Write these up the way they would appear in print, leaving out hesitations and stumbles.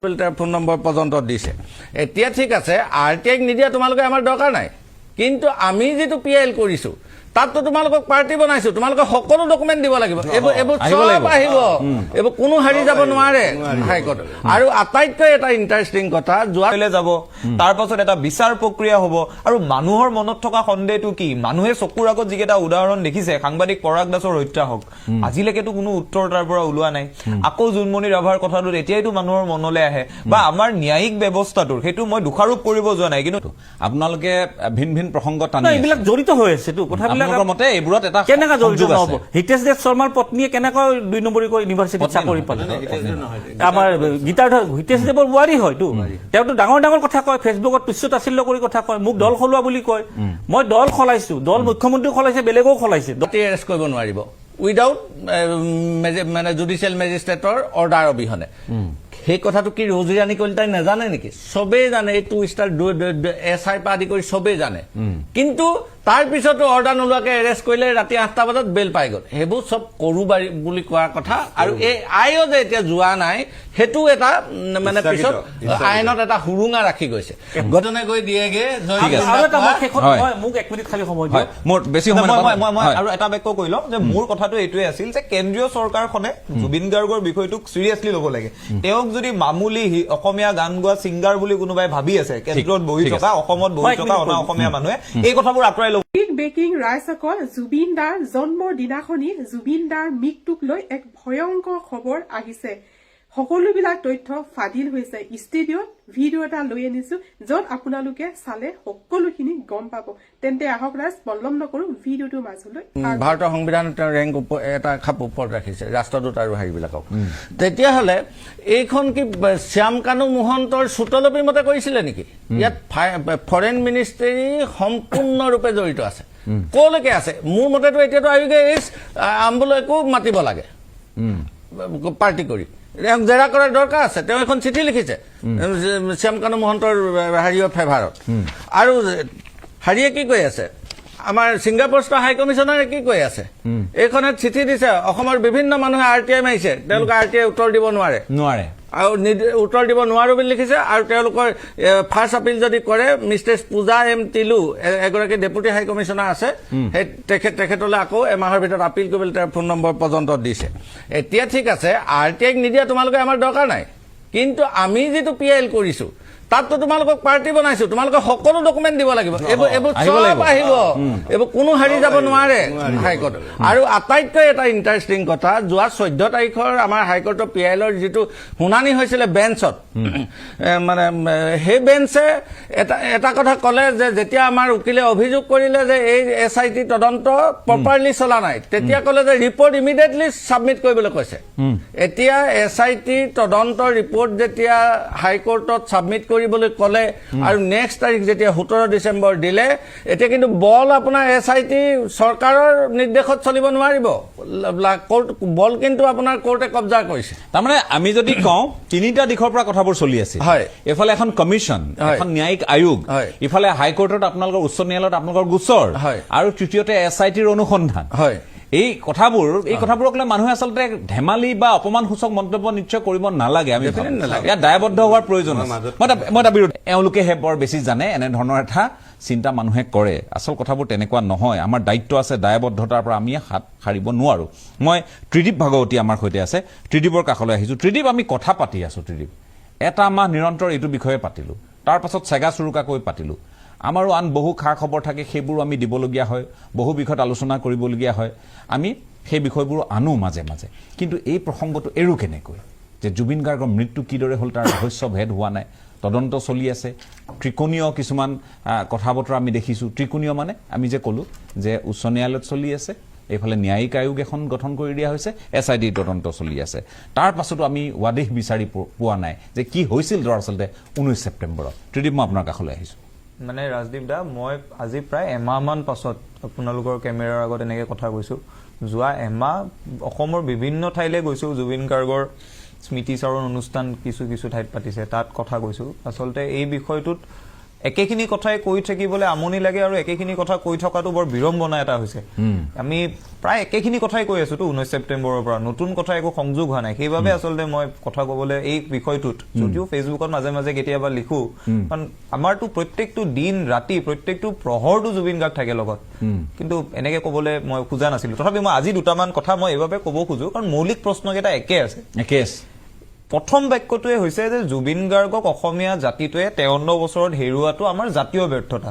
তেওঁৰ phone number পৰ্যন্ত দিছে। এতিয়া ঠিক আছে, আৰটিআইক নিদিয়া তোমালোকে আমাৰ দৰকাৰ নাই, কিন্তু আমি যিটো পিআইএল কৰিছো, তাততো তোমালোকক পাৰ্টি বনাইছো, তোমালোকে সকলো ডকুমেণ্ট দিব লাগিব। এইবোৰ আহিব চব লাগিব। আহিব, এইবোৰ কোনো হাৰি যাব নোৱাৰে হাইকোৰ্টত। আৰু আটাইতকৈ এটা ইণ্টাৰেষ্টিং কথা, যোৱা লৈ যাব, তাৰ পাছত এটা বিচাৰ প্ৰক্ৰিয়া হ'ব। আৰু মানুহৰ মনত থকা সন্দেহটো কি? মানুহে চকুৰ আগত যিকেইটা উদাহৰণ দেখিছে, সাংবাদিক পৰাগ দাসৰ হত্যা হওক, আজিলৈকেতো কোনো উত্তৰ তাৰ পৰা ওলোৱা নাই। আকৌ জোনমণি ৰাভাৰ কথাটোত এতিয়াইতো মানুহৰ মনলৈ আহে বা আমাৰ ন্যায়িক ব্যৱস্থাটোৰ, সেইটো মই দোষাৰোপ কৰিব যোৱা নাই, কিন্তু আপোনালোকে ভিন ভিন প্ৰসংগ টানি নাই, আছে। এইবিলাক জড়িত হৈ আছেতো কথাবিলাক। আপোনালোকৰ মতে এইবোৰত এটা কেনেকা জড়িত সংযোগ নহ'ব? আছে। হিতেশ দেৱ শৰ্মাৰ পত্নীয়ে কেনেকৈ দুই নম্বৰী কৈ ইউনিভাৰ্চিটিত পত্নী চাকৰি নহয়, পালে? পত্নী নহয়। আমাৰ গীতাৰ্থ হিতেশ দেৱৰ বোৱাৰী হয়তো। তেওঁতো ডাঙৰ ডাঙৰ কথা কয়, ফেচবুকত তুচ্ছ তাচ্ছিল্য কৰি কথা কয়, মোক দল সলোৱা বুলি কয়। মই দল সলাইছো, দল মুখ্যমন্ত্ৰীও সলাইছে, বেলেগেও সলাইছে। এৰেষ্ট কৰিব নোৱাৰিব উইদাউট মানে জুডিচিয়েল মেজিষ্ট্ৰেটৰ অৰ্ডাৰ অবিহনে। সেই কথাটো কি ৰৌজি ৰাণী কলিতাই নাজানে নেকি? চবেই জানে, এই টু ষ্টাৰ এছ আইৰ পৰা আদি কৰি চবেই জানে। কিন্তু তাৰ পিছতো অৰ্ডাৰ নোলোৱাকে এৰেষ্ট কৰিলে, ৰাতি 8টা বজাত বেল পাই গ'ল। সেইবোৰ চব কৰো বাৰী বুলি কোৱাৰ কথা। আৰু এই আইও যে এতিয়া যোৱা নাই, সেইটো এটা মানে পিছত আইনত এটা সুৰুঙা ৰাখি গৈছে। ঘটনা গৈ দিয়েগে। জয় ঠিক আছে। আৰু এটা মই শেষত হয়। মই মোক এক মিনিট খালি সময় হয়, দিয়ক। মোৰ বেছি সময় মই নাপাওঁ। মই হয়। আৰু এটা বাক্য কৈ লওঁ যে মোৰ কথাটো এইটোৱে আছিল যে কেন্দ্ৰীয় চৰকাৰখনে জুবিন গাৰ্গৰ বিষয়টোক চিৰিয়াছলি ল'ব লাগে। তেওঁক যদি মামুলি অসমীয়া গান গোৱা ছিংগাৰ বুলি কোনোবাই ভাবি আছে, কেন্দ্ৰত বহি ঠিক থকা, অসমত বহি মই এক থকা মিনিট অনা কৈ অসমীয়া মানুহে এই কথাবোৰ আঁতৰাই ল'ব। Big breaking. ৰাইজসকল, জুবিন দাৰ জন্মৰ দিনাখনি জুবিন দাৰ মৃত্যুক লৈ এক ভয়ংকৰ খবৰ আহিছে। সকলোবিলাক তথ্য ফাদিল হৈছে। ষ্টুডিঅ'ত ভিডিঅ' এটা লৈ আনিছো, য'ত আপোনালোকে চালে সকলোখিনি গম পাব। তেন্তে আহক ৰাইজ, পলম নকৰো, ভিডিঅ'টোৰ মাজলৈ আগবাঢ়ো। ভাৰতৰ সংবিধানত তেওঁ ৰেংক এটা খাপ ওপৰত ৰাখিছে ৰাষ্ট্ৰদূত আৰু হেৰিবিলাকক। তেতিয়াহ'লে এইখন কি শ্যাম কানু মহন্তৰ শ্ৰুতলিপি মতে কৰিছিলে নেকি? ইয়াত ফৰেইন মিনিষ্ট্ৰী সম্পূৰ্ণৰূপে জড়িত আছে। ক'লৈকে আছে? মোৰ মতেতো এতিয়াতো আয়োগে এই আম্বলৈকো মাতিব লাগে, পাৰ্টি কৰি তেওঁক জেৰা কৰাৰ দৰকাৰ আছে। তেওঁ এখন চিঠি লিখিছে শ্যাম কানু মহন্তৰ হেৰিয়ৰ ফেভাৰত। আৰু হাৰিয়ে কি কৈ আছে? আমাৰ ছিংগাপুৰস্থ হাই কমিছনাৰে কি কৈ আছে? এইখনত চিঠি দিছে, অসমৰ বিভিন্ন মানুহে আৰটিআই মাৰিছে, তেওঁলোকে আৰটিআই উত্তৰ দিব নোৱাৰে। নোৱাৰে। আৰু উত্তৰ দিব নোৱাৰো বুলি লিখিছে। আৰু তেওঁলোকৰ ফাৰ্ষ্ট আপিল যদি কৰে, মিষ্টেছ পূজা এম তিলু এগৰাকী ডেপুটি হাই কমিছনাৰ আছে, সেই তেখেতলৈ আকৌ এমাহৰ ভিতৰত আপিল কৰিবলৈ তেওঁৰ ফোন নম্বৰ পৰ্যন্ত দিছে। এতিয়া ঠিক আছে, আৰটিআইক নিদিয়া তোমালোকে আমাৰ দৰকাৰ নাই, কিন্তু আমি যিটো পিআইএল কৰিছো, তাততো তোমালোকক পাৰ্টি বনাইছো, তোমালোকে সকলো ডকুমেণ্ট দিব লাগিব। এইবোৰ আহিব চব লাগিব। আহিব, এইবোৰ কোনো হাৰি যাব নোৱাৰে হাইকোৰ্টত। আৰু আটাইতকৈ এটা ইণ্টাৰেষ্টিং কথা, যোৱা 14 তাৰিখৰ আমাৰ হাইকোৰ্টৰ পিআইএলৰ যিটো শুনানি হৈছিলে বেঞ্চত, মানে সেই বেঞ্চে এটা এটা কথা ক'লে যে যেতিয়া আমাৰ উকিলে অভিযোগ কৰিলে যে এই এছআইটি তদন্ত প্ৰপাৰলি চলা নাই, তেতিয়া ক'লে যে ৰিপৰ্ট ইমিডিয়েটলি ছাবমিট কৰিবলৈ কৈছে। এতিয়া এছআইটি তদন্ত ৰিপৰ্ট যেতিয়া হাইকোৰ্টত ছাবমিট কৰিবলৈ ক'লে আৰু নেক্সট তাৰিখ যেতিয়া 17 ডিচেম্বৰ দিলে, এতিয়া কিন্তু বল আপোনাৰ এছআইটি চৰকাৰৰ নিৰ্দেশত চলিব নোৱাৰিব। কোৰ্ট বল কিন্তু আপোনাৰ কোৰ্টে কব্জা কৰিছে। তাৰমানে আমি যদি কওঁ, তিনিটা দিশৰ পৰা কথাবোৰ চলি আছে। এইফালে এখন কমিশ্যন, এখন ন্যায়িক আয়োগ, ইফালে হাইকোৰ্টত আপোনালোকৰ, উচ্চ ন্যায়ালয়ত আপোনালোকৰ গোচৰ, আৰু তৃতীয়তে এছআইটিৰ অনুসন্ধান। এই কথাবোৰক লৈ মানুহে আচলতে ধেমালি বা অপমানসূচক মন্তব্য নিশ্চয় কৰিব নালাগে আমি ভাবো। Definitely নালাগে। ইয়াত দায়বদ্ধ হোৱাৰ প্ৰয়োজন আছে। মই এটা বিৰোধ, এওঁলোকেহে বৰ বেছি জানে, এনেধৰণৰ এটা চিন্তা মানুহে কৰে। আচল কথাবোৰ তেনেকুৱা নহয়। আমাৰ দায়িত্ব আছে, দায়বদ্ধতাৰ পৰা আমি হাত সাৰিব নোৱাৰো। মই ত্ৰিদীপ ভাগৱতী আমাৰ সৈতে আছে, ত্ৰিদীপৰ কাষলৈ আহিছো। ত্ৰিদীপ, আমি কথা পাতি আছো। ত্ৰিদীপ, এটা মাহ নিৰন্তৰ এইটো বিষয়ে পাতিলো, তাৰ পাছত চেগা চুৰুকাকৈ পাতিলো। আমাৰো আন বহু খা খবৰ থাকে, সেইবোৰো আমি দিবলগীয়া হয়, বহু বিষয়ত আলোচনা কৰিবলগীয়া হয়, আমি সেই বিষয়বোৰো আনো মাজে মাজে। কিন্তু এই প্ৰসংগটো এৰো কেনেকৈ যে জুবিন গাৰ্গৰ মৃত্যু কিদৰে হ'ল তাৰ ৰহস্য ভেদ হোৱা নাই, তদন্ত চলি আছে। ত্ৰিকোণীয় কিছুমান কথা বতৰা আমি দেখিছোঁ। ত্ৰিকোণীয় মানে আমি যে ক'লো যে উচ্চ ন্যায়ালয়ত চলি আছে, এইফালে ন্যায়িক আয়োগ এখন গঠন কৰি দিয়া হৈছে, এছআইটিৰ তদন্ত চলি আছে। তাৰ পাছতো আমি ৱাদেশ বিচাৰি পোৱা নাই যে কি হৈছিল দৰাচলতে 19 ছেপ্টেম্বৰত। ত্ৰিদীপ, মই আপোনাৰ কাষলৈ আহিছোঁ। মানে ৰাজদীপ দা, মই আজি প্ৰায় এমাহমান পাছত আপোনালোকৰ কেমেৰাৰ আগত এনেকে কথা কৈছো। যোৱা এমাহ অসমৰ বিভিন্ন ঠাইলৈ গৈছো, জুবিন গাৰ্গৰ স্মৃতিচাৰণ অনুষ্ঠান কিছু কিছু ঠাইত পাতিছে, তাত কথা কৈছো। আচলতে এই বিষয়টোত একেখিনি কথাই কৈ থাকিবলৈ আমনি লাগে আৰু একেখিনি কথা কৈ থকাটো বৰ বিড়ম্বনা এটা হৈছে। আমি প্ৰায় একেখিনি কথাই কৈ আছোতো 19 ছেপ্টেম্বৰৰ পৰা, নতুন কথা একো সংযোগ হোৱা নাই। সেইবাবে আচলতে মই কথা ক'বলৈ এই বিষয়টোত, যদিও ফেচবুকত মাজে মাজে কেতিয়াবা লিখো, কাৰণ আমাৰতো প্ৰত্যেকটো দিন ৰাতি প্ৰত্যেকটো প্ৰহৰটো জুবিন গাৰ্গ থাকে লগত, কিন্তু এনেকে ক'বলৈ মই খোজা নাছিলো। তথাপি মই আজি দুটামান কথা মই এইবাবে ক'ব খোজো, কাৰণ মৌলিক প্ৰশ্নকেইটা একে আছে। একে আছে। প্ৰথম বাক্যটোৱে হৈছে যে জুবিন গাৰ্গক অসমীয়া জাতিটোৱে 53 বছৰত হেৰুৱাটো আমাৰ জাতীয় ব্যৰ্থতা।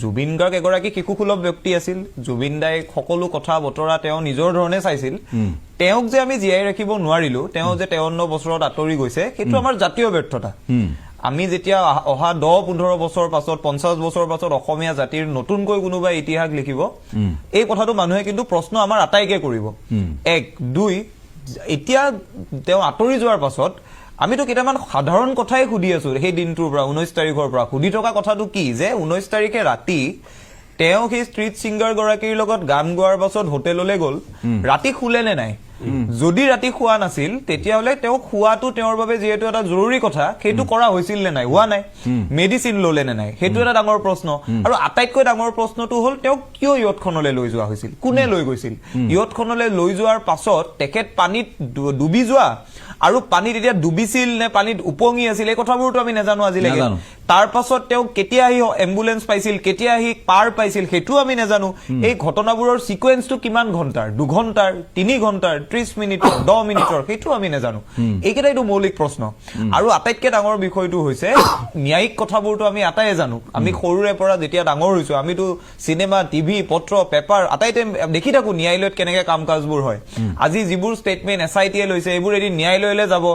জুবিন গাৰ্গ এগৰাকী শিশুসুলভ ব্যক্তি আছিল। জুবিন দাই সকলো কথা বতৰা তেওঁ নিজৰ ধৰণে চাইছিল। তেওঁক যে আমি জীয়াই ৰাখিব নোৱাৰিলো, তেওঁ যে 53 বছৰত আঁতৰি গৈছে, সেইটো আমাৰ জাতীয় ব্যৰ্থতা। আমি যেতিয়া অহা 10-15 বছৰ পাছত, 50 বছৰ পাছত অসমীয়া জাতিৰ নতুনকৈ কোনোবাই ইতিহাস লিখিব, এই কথাটো মানুহে কিন্তু প্ৰশ্ন আমাৰ আটাইকে কৰিব। এক, দুই, এতিয়া তেওঁ আঁতৰি যোৱাৰ পাছত আমিতো কেইটামান সাধাৰণ কথাই সুধি আছো সেই দিনটোৰ পৰা, 19 তাৰিখৰ পৰা সুধি থকা কথাটো কি যে 19 তাৰিখে ৰাতি তেওঁ সেই ষ্ট্ৰীট ছিংগাৰ গৰাকীৰ লগত গান গোৱাৰ পাছত হোটেললৈ গ'ল, ৰাতি শুলে নে নাই? যদি ৰাতি শোৱা নাছিল, তেতিয়াহ'লে তেওঁ খোৱাটো তেওঁৰ বাবে যিহেতু এটা জৰুৰী কথা, সেইটো কৰা হৈছিল নে নাই? হোৱা নাই। মেডিচিন ললে নে নাই, সেইটো এটা ডাঙৰ প্ৰশ্ন। আৰু আটাইতকৈ ডাঙৰ প্ৰশ্নটো হ'ল তেওঁক কিয় য়টখনলৈ লৈ যোৱা হৈছিল, কোনে লৈ গৈছিল? য়টখনলৈ লৈ যোৱাৰ পাছত তেখেত পানীত ডুবি যোৱা আৰু পানীত এতিয়া ডুবিছিল নে পানীত উপঙি আছিল, এই কথাবোৰতো আমি নাজানো আজিলৈকে। নাজানো। তাৰ পাছত তেওঁ কেতিয়া আহি এম্বুলেন্স পাইছিল, কেতিয়া আহি পাৰ পাইছিল, সেইটোও আমি নাজানো। এই ঘটনাবোৰৰ চিকুৱেঞ্চটো কিমান ঘণ্টাৰ, 2 ঘণ্টাৰ, 3 ঘণ্টাৰ, 30 মিনিটৰ, 10 মিনিটৰ, সেইটো আমি নাজানো। এইকেইটাইতো মৌলিক প্ৰশ্ন। আৰু আটাইতকৈ ডাঙৰ বিষয়টো হৈছে ন্যায়িক কথাবোৰতো আমি আটাইয়ে জানো। আমি সৰুৰে পৰা যেতিয়া ডাঙৰ হৈছো, আমিতো চিনেমা, টিভি, পত্ৰ, পেপাৰ আটাইতে দেখি থাকো ন্যায়ালয়ত কেনেকে কাম কাজবোৰ হয়। আজি যিবোৰ ষ্টেটমেণ্ট এছ I টিয়ে লৈছে, এইবোৰ এদিন ন্যায়ালয়লৈ যাব,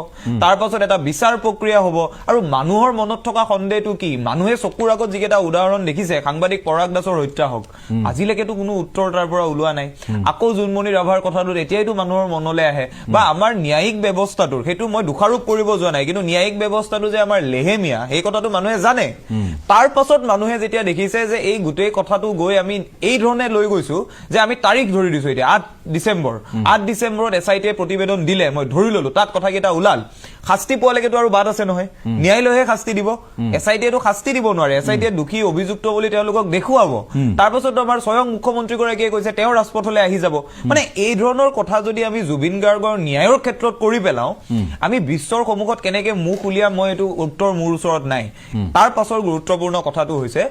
তাৰ পাছত এটা বিচাৰ প্ৰক্ৰিয়া হ'ব। আৰু মানুহৰ মনত থকা সন্দেহটো কি, মানুহে চকুৰ আগত যিকেইটা উদাহৰণ দেখিছে, সাংবাদিক পৰাগ দাসৰ হত্যা হওক, আজিলৈকেতো কোনো উত্তৰ তাৰ পৰা ওলোৱা নাই। আকৌ জোনমণি ৰাভাৰ কথাটোত এতিয়াইতো মানুহৰ মনলৈ আহে। বা আমাৰ ন্যায়িক ব্যৱস্থাটোৰ, সেইটো মই দোষাৰোপ কৰিব যোৱা নাই, কিন্তু ন্যায়িক ব্যৱস্থাটো যে আমাৰ লেহেমীয়া, সেই কথাটো মানুহে জানে। তাৰ পাছত মানুহে যেতিয়া দেখিছে যে এই গোটেই কথাটো গৈ আমি এই ধৰণে লৈ গৈছো যে আমি তাৰিখ ধৰি দিছো এতিয়া 8 ডিচেম্বৰ, 8 ডিচেম্বৰত এছ I টিয়ে প্ৰতিবেদন দিলে, মই ধৰি ললো তাত কথাকেইটা ওলাল, শাস্তি পোৱালৈকেতো আৰু বাদ আছে নহয়, ন্যায়ালয়েহে শাস্তি দিব, এছ I টিয়েতো শাস্তি দিব নোৱাৰে। এছ I টিয়ে দোষী অভিযুক্ত বুলি তেওঁলোকক দেখুৱাব। তাৰ পাছত আমাৰ স্বয়ং মুখ্যমন্ত্ৰীগৰাকীয়ে কৈছে তেওঁ ৰাজপথলৈ আহি যাব। মানে এই ধৰণৰ কথা যদি আমি জুবিন গাৰ্গৰ ন্যায়ৰ ক্ষেত্ৰত কৰি পেলাওঁ, আমি বিশ্বৰ সন্মুখত কেনেকে মুখ উলিয়াম, মই এইটো উত্তৰ মোৰ ওচৰত নাই। তাৰ পাছৰ গুৰুত্বপূৰ্ণ কথাটো হৈছে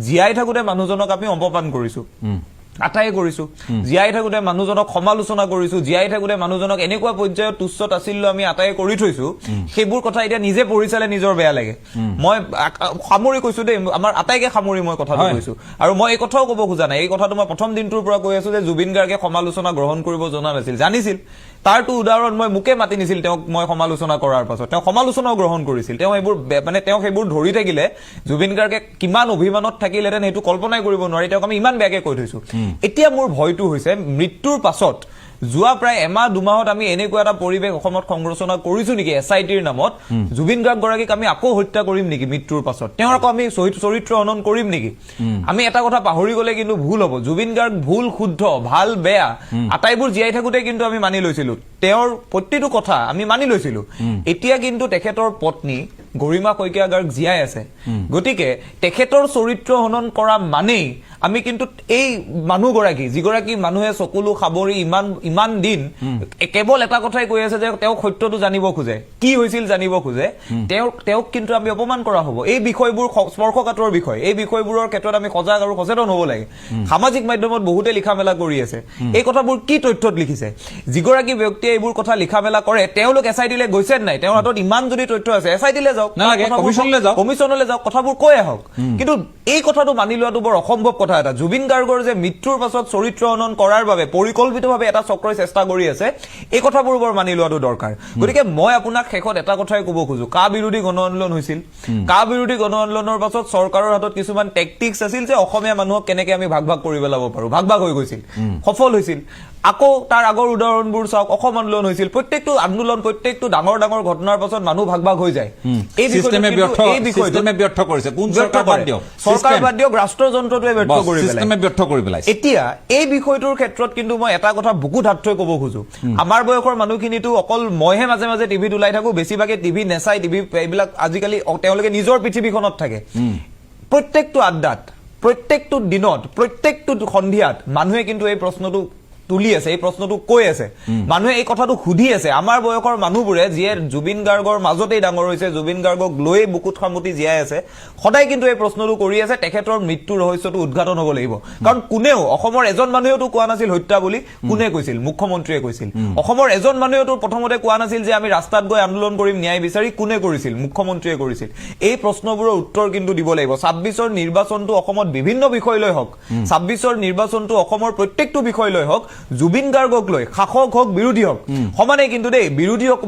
জীয়াই থাকোঁতে মানুহজনক আমি অপমান কৰিছো, আটাই কৰিছো, জীয়াই থাকোঁতে মানুহজনক সমালোচনা কৰিছো, জীয়াই থাকোঁতে মানুহজনক এনেকুৱা পৰ্যায়ত তুচ্ছ তাচ্ছিল্য আমি আটাই কৰি থৈছো। সেইবোৰ কথা এতিয়া নিজে পঢ়ি চালে নিজৰ বেয়া লাগে। মই সামৰি কৈছো দেই, আমাৰ আটাইকে সামৰি মই কথাটো কৈছো। আৰু মই এই কথাও ক'ব খোজা নাই, এই কথাটো মই প্ৰথম দিনটোৰ পৰা কৈ আছো যে জুবিন গাৰ্গে সমালোচনা গ্ৰহণ কৰিব জনা নাছিল, জানিছিল। তাৰতো উদাহৰণ মই মোকে মাতি নিছিল তেওঁক মই সমালোচনা কৰাৰ পাছত, তেওঁ সমালোচনাও গ্ৰহণ কৰিছিল। তেওঁ এইবোৰ মানে তেওঁ সেইবোৰ ধৰি থাকিলে জুবিন গাৰ্গে কিমান অভিমানত থাকিলহেঁতেন সেইটো কল্পনাই কৰিব নোৱাৰি। তেওঁক আমি ইমান বেয়াকে কৈ থৈছো। এতিয়া মোৰ ভয়টো হৈছে মৃত্যুৰ পাছত যোৱা প্ৰায় এমাহ দুমাহত আমি এনেকুৱা এটা পৰিৱেশ অসমত সংৰচনা কৰিছো নেকি এছ I টিৰ নামত, জুবিন গাৰ্গ গৰাকীক আমি আকৌ হত্যা কৰিম নেকি মৃত্যুৰ পাছত, তেওঁৰ আকৌ আমি চৰিত্ৰ হনন কৰিম নেকি? আমি এটা কথা পাহৰি গ'লে কিন্তু ভুল হ'ব, জুবিন গাৰ্গ ভুল শুদ্ধ ভাল বেয়া আটাইবোৰ জীয়াই থাকোঁতে কিন্তু আমি মানি লৈছিলো, তেওঁৰ প্ৰতিটো কথা আমি মানি লৈছিলো। এতিয়া কিন্তু তেখেতৰ পত্নী গৰিমা শইকীয়া গাৰ্গ জীয়াই আছে, গতিকে তেখেতৰ চৰিত্ৰ হনন কৰা মানেই আমি কিন্তু এই মানুহগৰাকী, যিগৰাকী মানুহে চকুলো সাৱৰি ইমান ইমান দিন কেৱল এটা কথাই কৈ আছে যে তেওঁক সত্যটো জানিব খোজে, কি হৈছিল জানিব খোজে, তেওঁক কিন্তু আমি অপমান কৰা হ'ব। এই বিষয়বোৰ স্পৰ্শকাতৰ বিষয়, এই বিষয়বোৰৰ ক্ষেত্ৰত আমি সজাগ আৰু সচেতন হ'ব লাগে। সামাজিক মাধ্যমত বহুতে লিখা মেলা কৰি আছে, এই কথাবোৰ কি তথ্যত লিখিছে? যিগৰাকী ব্যক্তিয়ে এইবোৰ কথা লিখা মেলা কৰে তেওঁলোক এছ I টিলৈ গৈছে নাই? তেওঁৰ হাতত ইমান যদি তথ্য আছে এছ I টিলৈ যাওক, কমিশ্যনলৈ যাওক, কথাবোৰ কৈ আহক। কিন্তু এই কথাটো মানি লোৱাটো বৰ অসম্ভৱ কথা এটা। জুবিন গাৰ্গৰ যে মৃত্যুৰ পাছত চৰিত্ৰ হনন কৰাৰ বাবে পৰিকল্পিতভাৱে এটা চক্ৰই চেষ্টা কৰি আছে, এই কথাবোৰ বৰ মানি লোৱাটো দৰকাৰ। গতিকে মই আপোনাক শেষত এটা কথাই ক'ব খোজো, কা বিৰোধী গণ আন্দোলন হৈছিল, কা বিৰোধী গণ আন্দোলনৰ পাছত চৰকাৰৰ হাতত কিছুমান টেকটিক্স আছিল যে অসমীয়া মানুহক কেনেকে আমি ভাগ ভাগ কৰি পেলাব পাৰো, ভাগ ভাগ হৈ গৈছিল, সফল হৈছিল। আকৌ তাৰ আগৰ উদাহৰণবোৰ চাওক, অসম আন্দোলন হৈছিল, প্ৰত্যেকটো আন্দোলন, প্ৰত্যেকটো ডাঙৰ ডাঙৰ ঘটনাৰ পাছত মানুহ ভাগ ভাগ হৈ যায়। এই চৰকাৰ বাদ দিয়ক, ৰাষ্ট্ৰযন্ত্ৰটোৱে ব্যৰ্থ কৰি পেলাইছে। এতিয়া এই বিষয়টোৰ ক্ষেত্ৰত কিন্তু মই এটা কথা বুকুত হাত থৈ ক'ব খোজো, আমাৰ বয়সৰ মানুহখিনিতো অকল মইহে মাজে মাজে টিভিত ওলাই থাকো, বেছিভাগে টিভি নেচাই, টিভি এইবিলাক আজিকালি তেওঁলোকে নিজৰ পৃথিৱীখনত থাকে। প্ৰত্যেকটো আড্ডাত, প্ৰত্যেকটো দিনত, প্ৰত্যেকটো সন্ধিয়াত মানুহে কিন্তু এই প্ৰশ্নটো তুলি আছে, এই প্ৰশ্নটো কৈ আছে, মানুহে এই কথাটো সুধি আছে। আমাৰ বয়সৰ মানুহবোৰে, যিয়ে জুবিন গাৰ্গৰ মাজতেই ডাঙৰ হৈছে, জুবিন গাৰ্গক লৈয়ে বুকুত সামুটি জীয়াই আছে, সদায় কিন্তু এই প্ৰশ্নটো কৰি আছে, তেখেতৰ মৃত্যুৰ ৰহস্যটো উদ্ঘাটন হ'ব লাগিব। কাৰণ কোনেও, অসমৰ এজন মানুহেওতো কোৱা নাছিল হত্যা বুলি। কোনে কৈছিল? মুখ্যমন্ত্ৰীয়ে কৈছিল। অসমৰ এজন মানুহেওতো প্ৰথমতে কোৱা নাছিল যে আমি ৰাস্তাত গৈ আন্দোলন কৰিম ন্যায় বিচাৰি। কোনে কৰিছিল? মুখ্যমন্ত্ৰীয়ে কৰিছিল। এই প্ৰশ্নবোৰৰ উত্তৰ কিন্তু দিব লাগিব। 26ৰ নিৰ্বাচনটো অসমত বিভিন্ন বিষয় লৈ হওক, 26ৰ নিৰ্বাচনটো অসমৰ প্ৰত্যেকটো বিষয় লৈ হওক, জুবিন গাৰ্গক লৈ শাসক হওক, বিৰোধী হওক, সমানেই কিন্তু দেই,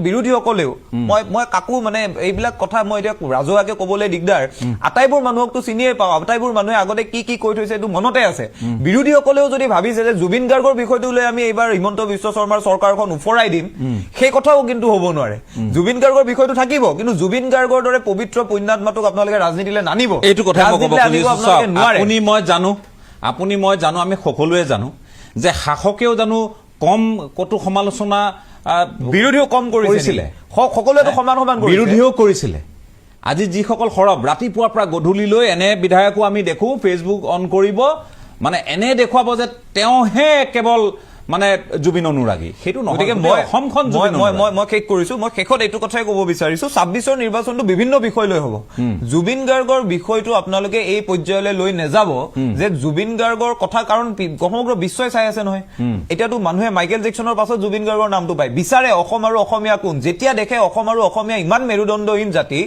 বিৰোধীসকলেও, মই মই কাকো মানে এইবিলাক কথা মই এতিয়া ৰাজহুৱাকে ক'বলৈ দিগদাৰ, আটাইবোৰ মানুহকতো চিনিয়ে পাওঁ, আটাইবোৰ মানুহে আগতে কি কি কৈ থৈছে এইটো মনতে আছে। বিৰোধীসকলেও যদি ভাবিছে যে জুবিন গাৰ্গৰ বিষয়টো লৈ আমি এইবাৰ হিমন্ত বিশ্ব শৰ্মাৰ চৰকাৰখন উফৰাই দিম, সেই কথাও কিন্তু হ'ব নোৱাৰে। জুবিন গাৰ্গৰ বিষয়টো থাকিব, কিন্তু জুবিন গাৰ্গৰ দৰে পবিত্ৰ পুণ্যাত্মাটোক আপোনালোকে ৰাজনীতিলৈ নানিব। এইটো কথাই মই ক'ব ৰাজনীতিলৈ আনিব খুজিছো। আপোনালোকে চাওক, নোৱাৰে। আপুনি মই জানো, আমি সকলোৱে জানো যে শাসকেও জানো কম কটু সমালোচনা বিৰোধীও কম কৰিছিলে। কৰিছিলে। সকলোৱেতো সমান সমান কৰিছে। বিৰোধীয়েও কৰিছিলে। আজি যিসকল সৰব, ৰাতিপুৱাৰ পৰা গধূলিলৈ এনে বিধায়কো আমি দেখো, ফেচবুক অন কৰিব, মানে এনে দেখুৱাব যে তেওঁহে কেৱল মানে জুবিন অনুৰাগী। সেইটো নহয়। গতিকে গোটেই মই অসমখন মই জুবিন মই মই অনুৰাগী। মই শেষ কৰিছো। মই শেষত এইটো কথাই ক'ব বিচাৰিছো, 26ৰ নিৰ্বাচনটো বিভিন্ন বিষয় লৈ হ'ব। জুবিন গাৰ্গৰ বিষয়টো আপোনালোকে এই পৰ্যায়লৈ লৈ নাযাব যে জুবিন গাৰ্গৰ কথা, কাৰণ সমগ্ৰ বিশ্বই চাই আছে নহয়। এতিয়াতো মানুহে মাইকেল জেকচনৰ পাছত জুবিন গাৰ্গৰ নামটো পায়, বিচাৰে অসম আৰু অসমীয়া কোন। যেতিয়া দেখে অসম আৰু অসমীয়া ইমান মেৰুদণ্ডহীন জাতি,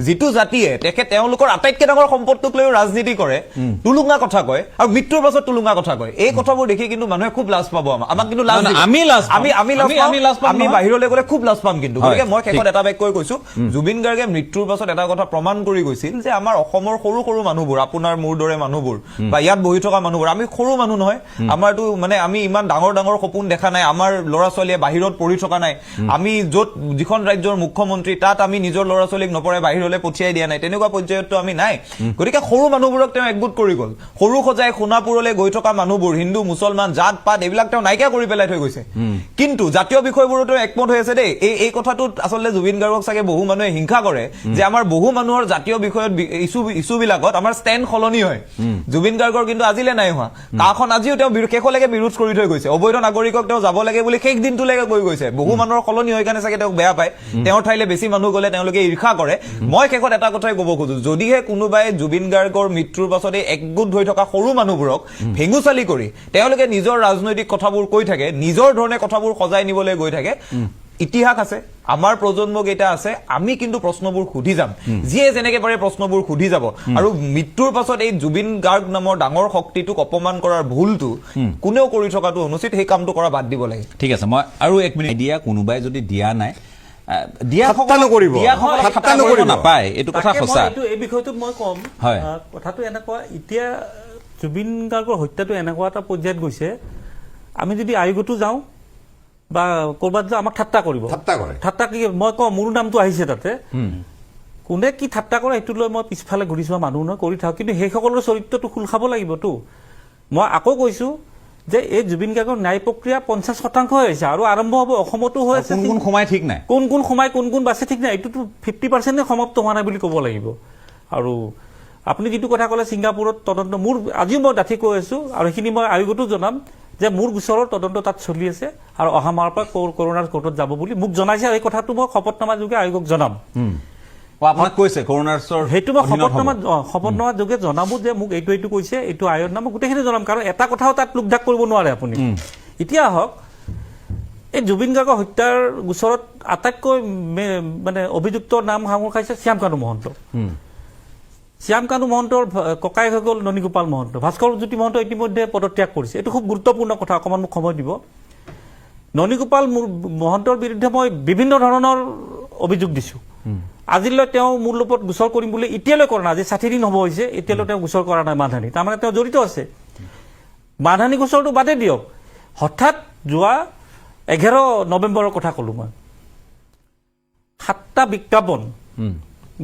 যিটো জাতিয়ে তেখেত তেওঁলোকৰ আটাইতকৈ ডাঙৰ সম্পদটোক লৈও ৰাজনীতি কৰে, টুলুঙা কথা কয় আৰু মৃত্যুৰ পাছত টুলুঙা কথা কয়, এই কথাবোৰ দেখি কিন্তু মানুহে খুব লাজ পাব। আমাক কিন্তু লাজ না, না, দিব। আমি লাজ পাম। আমি আমি লাজ আমি লাজ পাম আমি নহয়। বাহিৰলৈ গ'লে খুব লাজ পাম কিন্তু। হয়, গতিকে মই শেষত ঠিক। এটা বাক্যই কৈছো, জুবিন গাৰ্গে মৃত্যুৰ পাছত এটা কথা প্ৰমাণ কৰি গৈছিল যে আমাৰ অসমৰ সৰু সৰু মানুহবোৰ, আপোনাৰ মোৰ দৰে মানুহবোৰ বা ইয়াত বহি থকা মানুহবোৰ, আমি সৰু মানুহ নহয়, আমাৰতো মানে আমি ইমান ডাঙৰ ডাঙৰ সপোন দেখা নাই, আমাৰ ল'ৰা ছোৱালীয়ে বাহিৰত পঢ়ি থকা নাই, আমি য'ত যিখন ৰাজ্যৰ মুখ্যমন্ত্ৰী তাত আমি নিজৰ ল'ৰা ছোৱালীক নপঢ়াই বাহিৰলৈ পঠিয়াই দিয়া নাই, তেনেকুৱা পৰ্যায়ততো আমি নাই। গতিকে সৰু মানুহবোৰক তেওঁ একগোট কৰি গ'ল। সৰু সজাই সোণাপুৰলৈ গৈ থকা মানুহবোৰ, হিন্দু মুছলমান জাত পাত এইবিলাক তেওঁ নাইকিয়া কৰি পেলাই থৈ গৈছে। কিন্তু জাতীয় বিষয়বোৰতো একমত হৈ আছে দেই। এই এই কথাটোত আচলতে জুবিন গাৰ্গক চাগে বহু মানুহে হিংসা কৰে যে আমাৰ বহু মানুহৰ জাতীয় বিষয়ত ইছ্যুবিলাকত আমাৰ ষ্টেণ্ড সলনি হয়। জুবিন গাৰ্গৰ কিন্তু আজিলে নাই হোৱা। কাখন আজিও তেওঁ শেষলৈকে বিৰোধ কৰি থৈ গৈছে। অবৈধ নাগৰিকক তেওঁ যাব লাগে বুলি শেষ দিনটোলৈকে কৈ গৈছে। বহু মানুহৰ সলনি হয় কাৰণে চাগে তেওঁক বেয়া পায়। তেওঁৰ ঠাইলৈ বেছি মানুহ গ'লে তেওঁলোকে ঈৰ্ষা কৰে। মই শেষত এটা কথাই ক'ব খোজো, যদিহে কোনোবাই জুবিন গাৰ্গৰ মৃত্যুৰ পাছত এই একগোট হৈ থকা সৰু মানুহবোৰক ভেঙুচালি কৰি তেওঁলোকে নিজৰ ৰাজনৈতিক কথাবোৰ কৈ থাকে, নিজৰ ধৰণে কথাবোৰ সজাই নিবলৈ গৈ থাকে, ইতিহাস আছে, আমাৰ প্ৰজন্ম কেইটা আছে, আমি কিন্তু প্ৰশ্নবোৰ সুধি যাম। যিয়ে যেনেকে পাৰে প্ৰশ্নবোৰ সুধি যাব। আৰু মৃত্যুৰ পাছত এই জুবিন গাৰ্গ নামৰ ডাঙৰ শক্তিটোক অপমান কৰাৰ ভুলটো কোনেও কৰি থকাটো অনুচিত। সেই কামটো কৰা বাদ দিব লাগে। ঠিক আছে, মই আৰু এক মিনিট দিয়া, কোনোবাই যদি দিয়া নাই, দিয়া ঠাট্টা নকৰিব। দিয়া ঠাট্টা ঠাট্টা কৰিব নকৰিব। নাপায়, এইটো কথা তাকে মই সঁচা। এইটো এই বিষয়টোত মই ক'ম, হয়। কথাটো এনেকুৱা, এতিয়া জুবিন গাৰ্গৰ হত্যাটো এনেকুৱা এটা পৰ্যায়ত গৈছে, আমি যদি আয়োগতো যাওঁ বা ক'ৰবাত যাওঁ, আমাক ঠাট্টা কৰিব। ঠাট্টা কৰে। ঠাট্টা কি, মই কওঁ, মোৰ নামটো আহিছে তাতে, কোনে কি ঠাট্টা কৰে সেইটো লৈ মই পিছফালে ঘূৰি চোৱা মানুহ নহয়, কৰি থাকক। কিন্তু সেইসকলৰ চৰিত্ৰটো খোল খাব লাগিবতো। মই আকৌ কৈছো যে এই জুবিন গাৰ্গৰ ন্যায় প্ৰক্ৰিয়া 50% হৈছে আৰু আৰম্ভ হ'ব, অসমতো হৈ আছে। কোন কোন সোমাই ঠিক নাই। কোন কোন সোমাই, কোন কোন বাচে ঠিক নাই। এইটোতো 50%-এ সমাপ্ত হোৱা নাই বুলি ক'ব লাগিব। আৰু আপুনি যিটো কথা ক'লে ছিংগাপুৰত তদন্ত, মোৰ আজিও মই ডাঠি কৈ আছো আৰু সেইখিনি মই আয়োগতো জনাম যে মোৰ গোচৰৰ তদন্ত তাত চলি আছে আৰু অহা মাহৰ পৰা কৰোণাৰ কোৰ্টত যাব বুলি মোক জনাইছে। আৰু এই কথাটো মই শপতনামা যোগে আয়োগক জনাম। আপোনাক কৈছে কৰোণাৰ সেইটো মই শপতনামা যোগে জনাবো যে মোক এইটো এইটো কৈছে, এইটো আয়ৰ নাম, মই গোটেইখিনি জনাম। কাৰণ এটা কথাও তাত লুকঢাক কৰিব নোৱাৰে আপুনি। এতিয়া আহক, এই জুবিন গাৰ্গৰ হত্যাৰ গোচৰত আটাইতকৈ মানে অভিযুক্তৰ নাম সাঙুৰ খাইছে শ্যামকানু মহন্ত। শ্যামকানু মহন্তৰ ককায়েক হৈ গ'ল ননীগোপাল মহন্ত। ভাস্কৰ জ্যোতি মহন্ত ইতিমধ্যে পদত্যাগ কৰিছে। এইটো খুব গুৰুত্বপূৰ্ণ কথা, অকণমান মোক সময় দিব। ননীগোপাল মহন্তৰ বিৰুদ্ধে মই বিভিন্ন ধৰণৰ অভিযোগ দিছোঁ। আজিলৈ তেওঁ মোৰ ওপৰত গোচৰ কৰিম বুলি এতিয়ালৈ কৰা নাই। আজি 60 দিন হ'ব হৈছে, এতিয়ালৈ তেওঁ গোচৰ কৰা নাই মানহানি। তাৰমানে তেওঁ জড়িত আছে। মানহানি গোচৰটো বাদে দিয়ক, হঠাৎ যোৱা 11 নৱেম্বৰৰ কথা ক'লো মই, 7টা বিজ্ঞাপন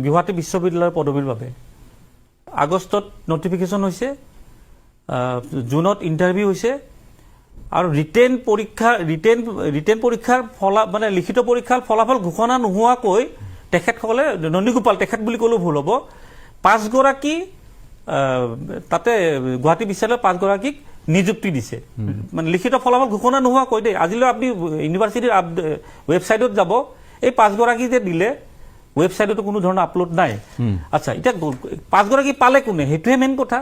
গুৱাহাটী বিশ্ববিদ্যালয়ৰ পদবীৰ বাবে আগষ্টত নটিফিকেশ্যন হৈছে, জুনত ইণ্টাৰভিউ হৈছে আৰু ৰিটেন পৰীক্ষাৰ ফলা মানে লিখিত পৰীক্ষাৰ ফলাফল ঘোষণা নোহোৱাকৈ তেখেতসকলে, নন্দীগোপাল, তেখেত বুলি ক'লেও ভুল হ'ব, 5গৰাকী তাতে গুৱাহাটী বিশ্ববিদ্যালয়ৰ 5গৰাকীক নিযুক্তি দিছে, মানে লিখিত ফলাফল ঘোষণা নোহোৱাকৈ দেই। আজিলৈ আপুনি ইউনিভাৰ্চিটিৰ ৱেবছাইটত যাব, এই 5গৰাকী যে দিলে ৱেবছাইটতো কোনো ধৰণৰ আপলোড নাই। আচ্ছা, এতিয়া 5গৰাকী পালে কোনে, সেইটোহে মেইন কথা।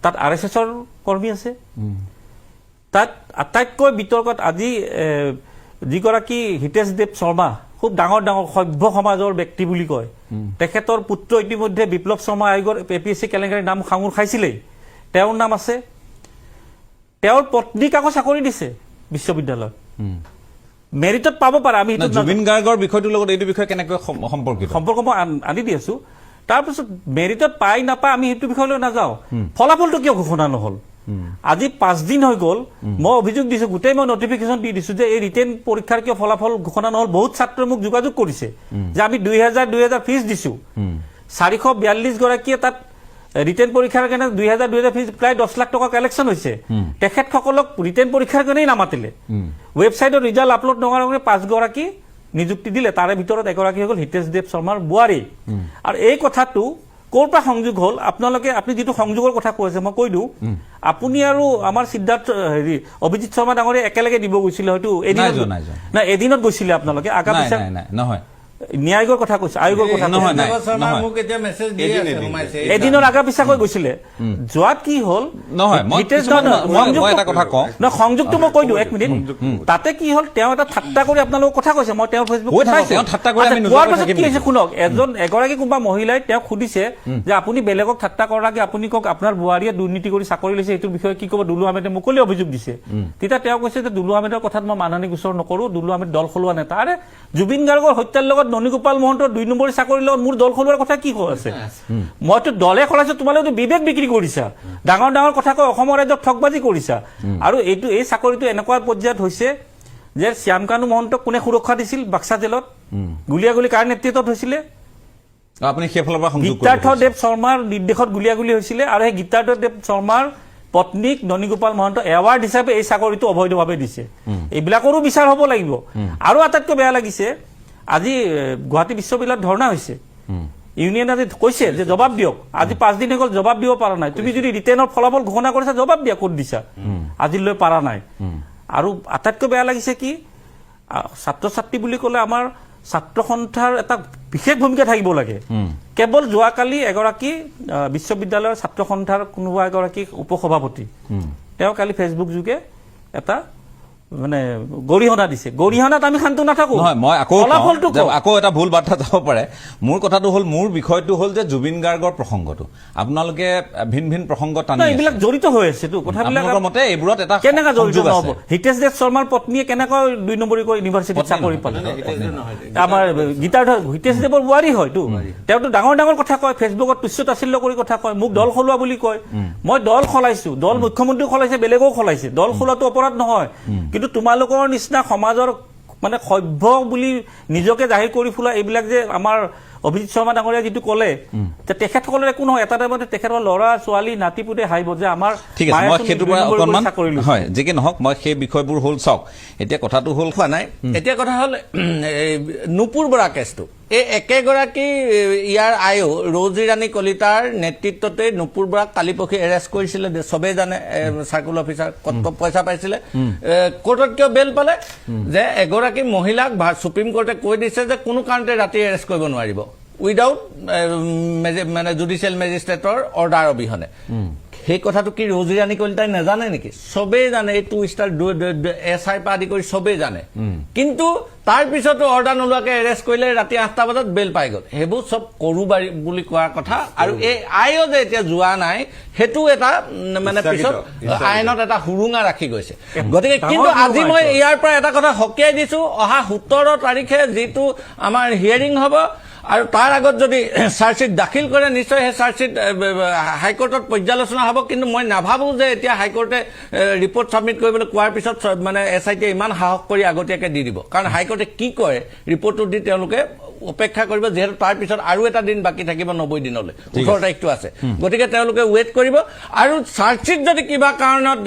তাত আৰএছএছৰ কৰ্মী আছে। তাত আটাইতকৈ বিতৰ্কত আজি যিগৰাকী হিতেশ দেৱ শৰ্মা, খুব ডাঙৰ ডাঙৰ সভ্য সমাজৰ ব্যক্তি বুলি কয়, তেখেতৰ পুত্ৰ ইতিমধ্যে বিপ্লৱ শৰ্মা আয়োগৰ এপিএছচি কেলেংকাৰীৰ নাম সাঙুৰ খাইছিলেই, তেওঁৰ নাম আছে। তেওঁৰ পত্নীক আকৌ চাকৰি দিছে বিশ্ববিদ্যালয়ত, মেৰিটত পাব পাৰে, আমি না, সেইটো জুবিন গাৰ্গৰ বিষয়টোৰ লগত এইটো বিষয় কেনেকৈ সম্পৰ্কিত? সম্পৰ্ক মই আনি দি আছো। তাৰপিছত মেৰিটত পাই নাপায় আমি সেইটো বিষয়লৈ নাযাওঁ। ফলাফলটো কিয় ঘোষণা নহল? আজি 5 দিন হৈ গ'ল। মই অভিযোগ দিছো, গোটেই মই নটিফিকেশ্যন দি দিছো যে এই ৰিটেন পৰীক্ষাৰ কিয় ফলাফল ঘোষণা নহল। বহুত ছাত্ৰই মোক যোগাযোগ কৰিছে যে আমি 2000 2000 ফিজ দিছো। 442 গৰাকীয়ে তাত ৰিটেন পৰীক্ষাৰ কাৰণে 2000 2000 ফিজ, প্ৰায় 10 লাখ টকা কালেকশ্যন হৈছে। তেখেতসকলক ৰিটেন পৰীক্ষাৰ কাৰণেই নামাতিলে। ৱেবছাইটত ৰিজাল্ট আপলোড নোহোৱাৰ কাৰণে পাঁচগৰাকী নিযুক্তি দিলে। তাৰে ভিতৰত এগৰাকী হৈ গ'ল হিতেশ দেৱ শৰ্মাৰ বোৱাৰী। আৰু এই কথাটো ক'ৰ পৰা সংযোগ হ'ল? আপোনালোকে, আপুনি যিটো সংযোগৰ কথা কৈ আছে, মই কৈ দিওঁ। আপুনি আৰু আমাৰ সিদ্ধাৰ্থ, হেৰি, অভিজিত শৰ্মা ডাঙৰীয়া একেলগে দিব গৈছিলে হয়তো এদিনত। যোৱা, নাই যোৱা। নাই, এদিনত গৈছিলে আপোনালোকে আগা নাই। পিছা। নাই নাই নহয়। ন্যায়িকৰ কথা কৈছে, আয়োগৰ কথা নহয়, কৈছে। নাই, শৰ্মা নহয়। মোক এতিয়া মেছেজ দি এদিন, আছে, এদিন। সোমাইছে। এদিনৰ আগা পিছাকৈ গৈছিলে। যোৱাত কি হ'ল? নহয়, মই হিতেশ কিছুমান- নহয়, মই এটা কথা কওঁ। নহয়, সংযোগটো মই কৈ দিওঁ এক মিনিট। তাতে কি হ'ল, তেওঁ এটা ঠাট্টা কৰি আপোনালোকক কথা কৈছে, মই তেওঁৰ ফেচবুক কৈ থাকক, চাইছো। তেওঁ ঠাট্টা কৰি আমি আচ্ছা, নোযোৱাকৈ কোৱাৰ পাছত থাকিম কি হৈছে নেকি? শুনক। এগৰাকী কোনোবা মহিলাই তেওঁক সুধিছে যে আপুনি বেলেগক ঠাট্টা কৰাকে আপুনি কওক, আপোনাৰ বোৱাৰীয়ে দুৰ্নীতি কৰি চাকৰি লৈছে, সেইটোৰ বিষয়ে কি ক'ব? দুলু আহমেদে মুকলি অভিযোগ দিছে। তেতিয়া তেওঁ কৈছে যে দুলু আহমেদৰ কথাত মই মানহানি গোচৰ নকৰো, দুলু আহমেদ দল সলোৱা নেতা। আৰে, জুবিন গাৰ্গৰ হত্যাৰ লগত, ননীগোপাল মহন্তৰ 2 নম্বৰী চাকৰিৰ লগত মোৰ দল সলোৱাৰ কথা কি কৈ আছে? মইতো দলে সলাইছো, তোমালোকে বিবেক বিক্ৰী কৰিছা, ডাঙৰ ডাঙৰ কথা কৈ অসমৰ ৰাইজক ঠগবাজি কৰিছা। আৰু এই চাকৰিটো এনেকুৱা পৰ্যায়ত হৈছে যে শ্যামকানু মহন্তক কোনে সুৰক্ষা দিছিল বাক্সা জেলত? গুলীয়াগুলী কাৰ নেতৃত্বত হৈছিলে? আপুনি সেইফালৰ পৰা সংযোগ কৰিব গীতাৰ্থ খুজিছে। দেৱ শৰ্মাৰ নিৰ্দেশত গুলীয়াগুলী হৈছিলে আৰু সেই গীতাৰ্থ দেৱ শৰ্মাৰ পত্নীক ননীগোপাল মহন্ত এৱাৰ্ড হিচাপে এই চাকৰিটো অবৈধভাৱে দিছে। এইবিলাকৰো বিচাৰ হ'ব লাগিব। আৰু আটাইতকৈ বেয়া লাগিছে, আজি গুৱাহাটী বিশ্ববিদ্যালয়ত ধৰ্ণা হৈছে। ইউনিয়ন আজি কৈছে যে জবাব দিয়ক। আজি 5 দিন হৈ গ'ল, জবাব দিব পৰা নাই। তুমি যদি ৰিটেনৰ ফলাফল ঘোষণা কৰিছা, জবাব দিয়া, ক'ত দিছা? আজিলৈ পৰা নাই। আৰু আটাইতকৈ বেয়া লাগিছে কি, ছাত্ৰ ছাত্ৰী বুলি ক'লে আমাৰ ছাত্ৰ সন্থাৰ এটা বিশেষ ভূমিকা থাকিব লাগে। কেৱল যোৱাকালি এগৰাকী বিশ্ববিদ্যালয়ৰ ছাত্ৰ সন্থাৰ কোনোবা এগৰাকী উপসভাপতি, তেওঁ কালি ফেচবুক যোগে এটা মানে গৰিহণা দিছে। গৰিহণাত আমি শান্ত নাথাকো। নহয়, মই আকৌ কওঁ ফলাফলটো যে কওক। আকৌ এটা ভুল বাৰ্তা যাব পাৰে। মোৰ কথাটো হ'ল, মোৰ বিষয়টো হ'ল যে জুবিন গাৰ্গৰ প্ৰসংগটো আপোনালোকে ভিন ভিন প্ৰসংগ টানি নাই, আছে। এইবিলাক জড়িত হৈ আছেতো কথাবিলাক। আপোনালোকৰ মতে এইবোৰত এটা কেনেকা জড়িত সংযোগ নহ'ব? আছে। হিতেশ দেৱ শৰ্মাৰ পত্নীয়ে কেনেকৈ 2 নম্বৰী কৈ ইউনিভাৰ্চিটিত পত্নী চাকৰি নহয়, পালে? পত্নী নহয়। আমাৰ গীতাৰ্থ হিতেশ দেৱৰ বোৱাৰী হয়তো। তেওঁতো ডাঙৰ ডাঙৰ কথা কয়, ফেচবুকত তুচ্ছ তাচ্ছিল্য কৰি কথা কয়, মোক দল সলোৱা বুলি কয়। মই দল সলাইছো, দল মুখ্যমন্ত্ৰীও সলাইছে, বেলেগেও সলাইছে। দল সলোৱাটো অপৰাধ নহয়। কিন্তু তোমালোকৰ নিচিনা সমাজৰ মানে সভ্য বুলি নিজকে জাহিৰ কৰি ফুলা এইবিলাক যে আমাৰ অভিজিত শৰ্মা ডাঙৰীয়া যিটো ক'লে যে তেখেতসকলৰ একো নহয়, এটা টাইমতে তেখেতৰ ল'ৰা ছোৱালী নাতি পুতে হাঁহিব যে আমাৰ ঠিক আছে, মই মায়েচোন সেইটোৰ দুই পৰা নম্বৰী কৰি অকণমান চাকৰি লৈছে। হয়, যি কি নহওক, মই সেই বিষয়বোৰ হ'ল, চাওক, এতিয়া কথাটো হ'ল হোৱা নাই। এতিয়া কথা হ'ল এই নুপুৰ বৰা কেছটো, এই একেগৰাকী ইয়াৰ আয়ো ৰৌজী ৰাণী কলিতাৰ নেতৃত্বতে নুপুৰ বৰাক কালি পৰহি এৰেষ্ট কৰিছিলে, চবেই জানে। চাৰ্কুল অফিচাৰ কত পইচা পাইছিলে, কোৰ্টত কিয় বেল পালে? যে এগৰাকী মহিলাক সুপ্ৰিম কোৰ্টে কৈ দিছে যে কোনো কাৰণতে ৰাতি এৰেষ্ট কৰিব নোৱাৰিব উইদাউট মানে জুডিচিয়েল মেজিষ্ট্ৰেটৰ অৰ্ডাৰ অবিহনে। সেই কথাটো কি ৰৌজী ৰাণী কলিতাই নাজানে নেকি? চবেই জানে। এই টু ষ্টাৰ এছ আইৰ পৰা আদি কৰি চবেই জানে। কিন্তু তাৰ পিছতো অৰ্ডাৰ নোলোৱাকে এৰেষ্ট কৰিলে, ৰাতি 8টা বজাত বেল পাই গ'ল। সেইবোৰ চব কৰো বাৰী বুলি কোৱাৰ কথা। আৰু এই আইও যে এতিয়া যোৱা নাই, সেইটো এটা মানে পিছত ইচ্ছাকৃত। আইনত এটা সুৰুঙা ৰাখি গৈছে। গতিকে ডাঙৰ কিন্তু আজি সুৰুঙা মই এইটো। ইয়াৰ পৰা এটা কথা সকীয়াই দিছো, অহা 17 তাৰিখে যিটো আমাৰ হিয়াৰিং হ'ব আৰু তাৰ আগত যদি চাৰ্জশ্বিট দাখিল কৰে, নিশ্চয় সেই চাৰ্জশ্বিট হাইকোৰ্টত পৰ্যালোচনা হ'ব। কিন্তু মই নাভাবো যে এতিয়া হাইকোৰ্টে ৰিপৰ্ট ছাবমিট কৰিবলৈ কোৱাৰ পিছত মানে এছ I টিয়ে ইমান সাহস কৰি আগতীয়াকৈ দি দিব। কাৰণ হাইকোৰ্টে কি কয়, ৰিপৰ্টটো দি তেওঁলোকে অপেক্ষা কৰিব, যিহেতু তাৰ পিছত আৰু এটা দিন বাকী থাকিব 90 দিনলৈ, 18 তাৰিখটো আছে। গতিকে তেওঁলোকে ৱেইট কৰিব আৰু চাৰ্জশ্বিট যদি কিবা কাৰণত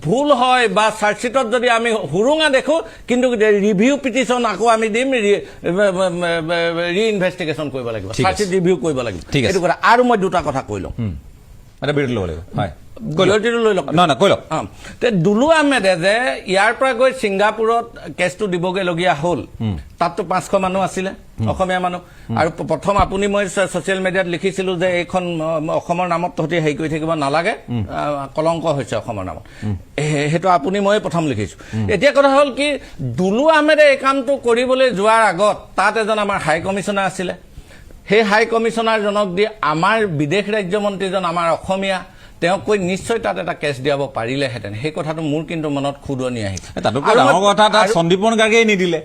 ভুল হয় বা চাৰ্জশ্বিটত যদি আমি সুৰুঙা দেখো, কিন্তু ৰিভিউ পিটিশ্যন আকৌ আমি দিম, ৰি ইনভেষ্টিগেশ্যন কৰিব লাগিব, ঠিক আছে। চাৰ্জশ্বিট ৰিভিউ কৰিব লাগিব। ঠিক আছে। এইটো কথা। আৰু মই দুটা কথা কৈ লওঁ। এটা বিৰতি ল'ব লাগিব। হয়, বিৰতিটো লৈ লওক। নহয় নহয়, কৈ লওক। তে দুলু আহমেদে যে ইয়াৰ পৰা গৈ ছিংগাপুৰত কেছটো দিবগৈ লগীয়া হ'ল, তাততো 500 মানুহ আছিলে অসমীয়া মানুহ। আৰু প্ৰথম আপুনি মই ছচিয়েল মিডিয়াত লিখিছিলো যে এইখন অসমৰ নামত তহঁতি হেৰি কৰি থাকিব নালাগে, কলংক হৈছে অসমৰ নামত। সেইটো আপুনি মই প্ৰথম লিখিছো। এতিয়া কথা হ'ল কি, দুলু আহমেদে এই কামটো কৰিবলৈ যোৱাৰ আগত তাত এজন আমাৰ হাই কমিছনাৰ আছিলে। সেই হাই কমিছনাৰজনক দি আমাৰ বিদেশ ৰাজ্যমন্ত্ৰীজন আমাৰ অসমীয়া, তেওঁক কৈ নিশ্চয় তাত এটা কেছ দিয়াব পাৰিলেহেঁতেন। সেই কথাটো মোৰ কিন্তু মনত খুদনি আহিছে। তাতোতকৈ ডাঙৰ কথা, তাত সন্দীপন গাৰ্গেই নিদিলে।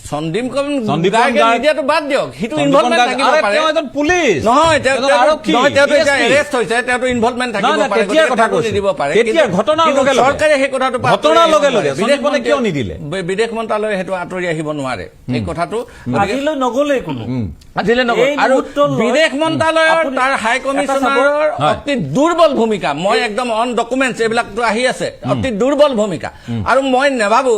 সন্দীপন গাৰ্গে নিদিয়াটো বাদ দিয়ক, সিটো ইনভলভমেণ্ট থাকিব পাৰে। তেওঁ এজন পুলিচ নহয়, তেওঁ এতিয়া এৰেষ্ট হৈছে, তেওঁতো ইনভলভমেণ্ট থাকিব পাৰে, তেতিয়াৰ কথা কৈছো, নিদিব পাৰে। তেতিয়াৰ ঘটনাৰ লগে লগে চৰকাৰে সেই কথাটো ঘটনাৰ লগে লগে সন্দীপনে কিয় নিদিলে? বিদেশ মন্ত্ৰালয়ে সেইটো আঁতৰি আহিব নোৱাৰে। এই কথাটো আজিলৈ নগ'লেই কোনো, আজিলৈ নগ'ল। আৰু বিদেশ মন্ত্ৰালয়ৰ তাৰ হাই কমিছনাৰৰ অতি দুৰ্বল ভূমিকা, মই একদম অন ডকুমেণ্টছ এইবিলাকতো আহি আছে, অতি দুৰ্বল ভূমিকা। আৰু মই নাভাবো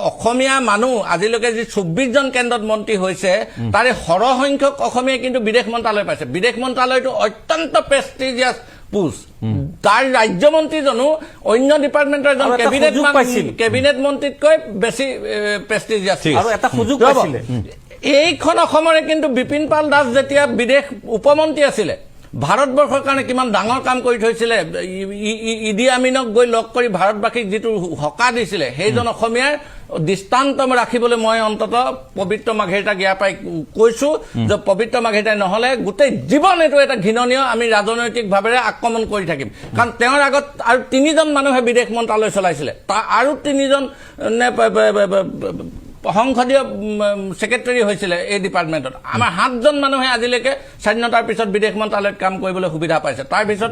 অসমীয়া মানুহ আজিলৈকে যি 24 জন কেন্দ্ৰত মন্ত্ৰী হৈছে, তাৰে সৰহসংখ্যক অসমীয়াই কিন্তু বিদেশ মন্ত্ৰালয় পাইছে। বিদেশ মন্ত্ৰালয়টো অত্যন্ত প্ৰেষ্টিজিয়াছ পোষ্ট, তাৰ ৰাজ্যমন্ত্ৰীজনো অন্য ডিপাৰ্টমেণ্টৰ এজন কেবিনেট মন্ত্ৰীতকৈ বেছি প্ৰেষ্টিজিয়াছ। আৰু এটা সুযোগ পাইছিলে এইখন অসমৰে। কিন্তু বিপিন পাল দাস যেতিয়া বিদেশ উপমন্ত্ৰী আছিলে, ভাৰতবৰ্ষৰ কাৰণে কিমান ডাঙৰ কাম কৰি থৈছিলে, ইদি আমিনক গৈ লগ কৰি ভাৰতবাসীক যিটো সকাহ দিছিলে, সেইজন অসমীয়াৰ দৃষ্টান্ত ৰাখিবলৈ মই অন্তত পবিত্ৰ মাৰ্ঘেৰিটাক ইয়াৰ পৰাই কৈছো যে পবিত্ৰ মাৰ্ঘেৰিটাই নহলে গোটেই জীৱন এইটো এটা ঘৃণনীয় আমি ৰাজনৈতিক ভাৱেৰে আক্ৰমণ কৰি থাকিম। কাৰণ তেওঁৰ আগত আৰু 3জন মানুহে বিদেশ মন্ত্ৰালয় চলাইছিলে, আৰু 3জন সংসদীয় ছেক্ৰেটাৰী হৈছিলে এই ডিপাৰ্টমেণ্টত। আমাৰ 7জন মানুহে আজিলৈকে স্বাধীনতাৰ পিছত বিদেশ মন্ত্ৰালয়ত কাম কৰিবলৈ সুবিধা পাইছে, তাৰপিছত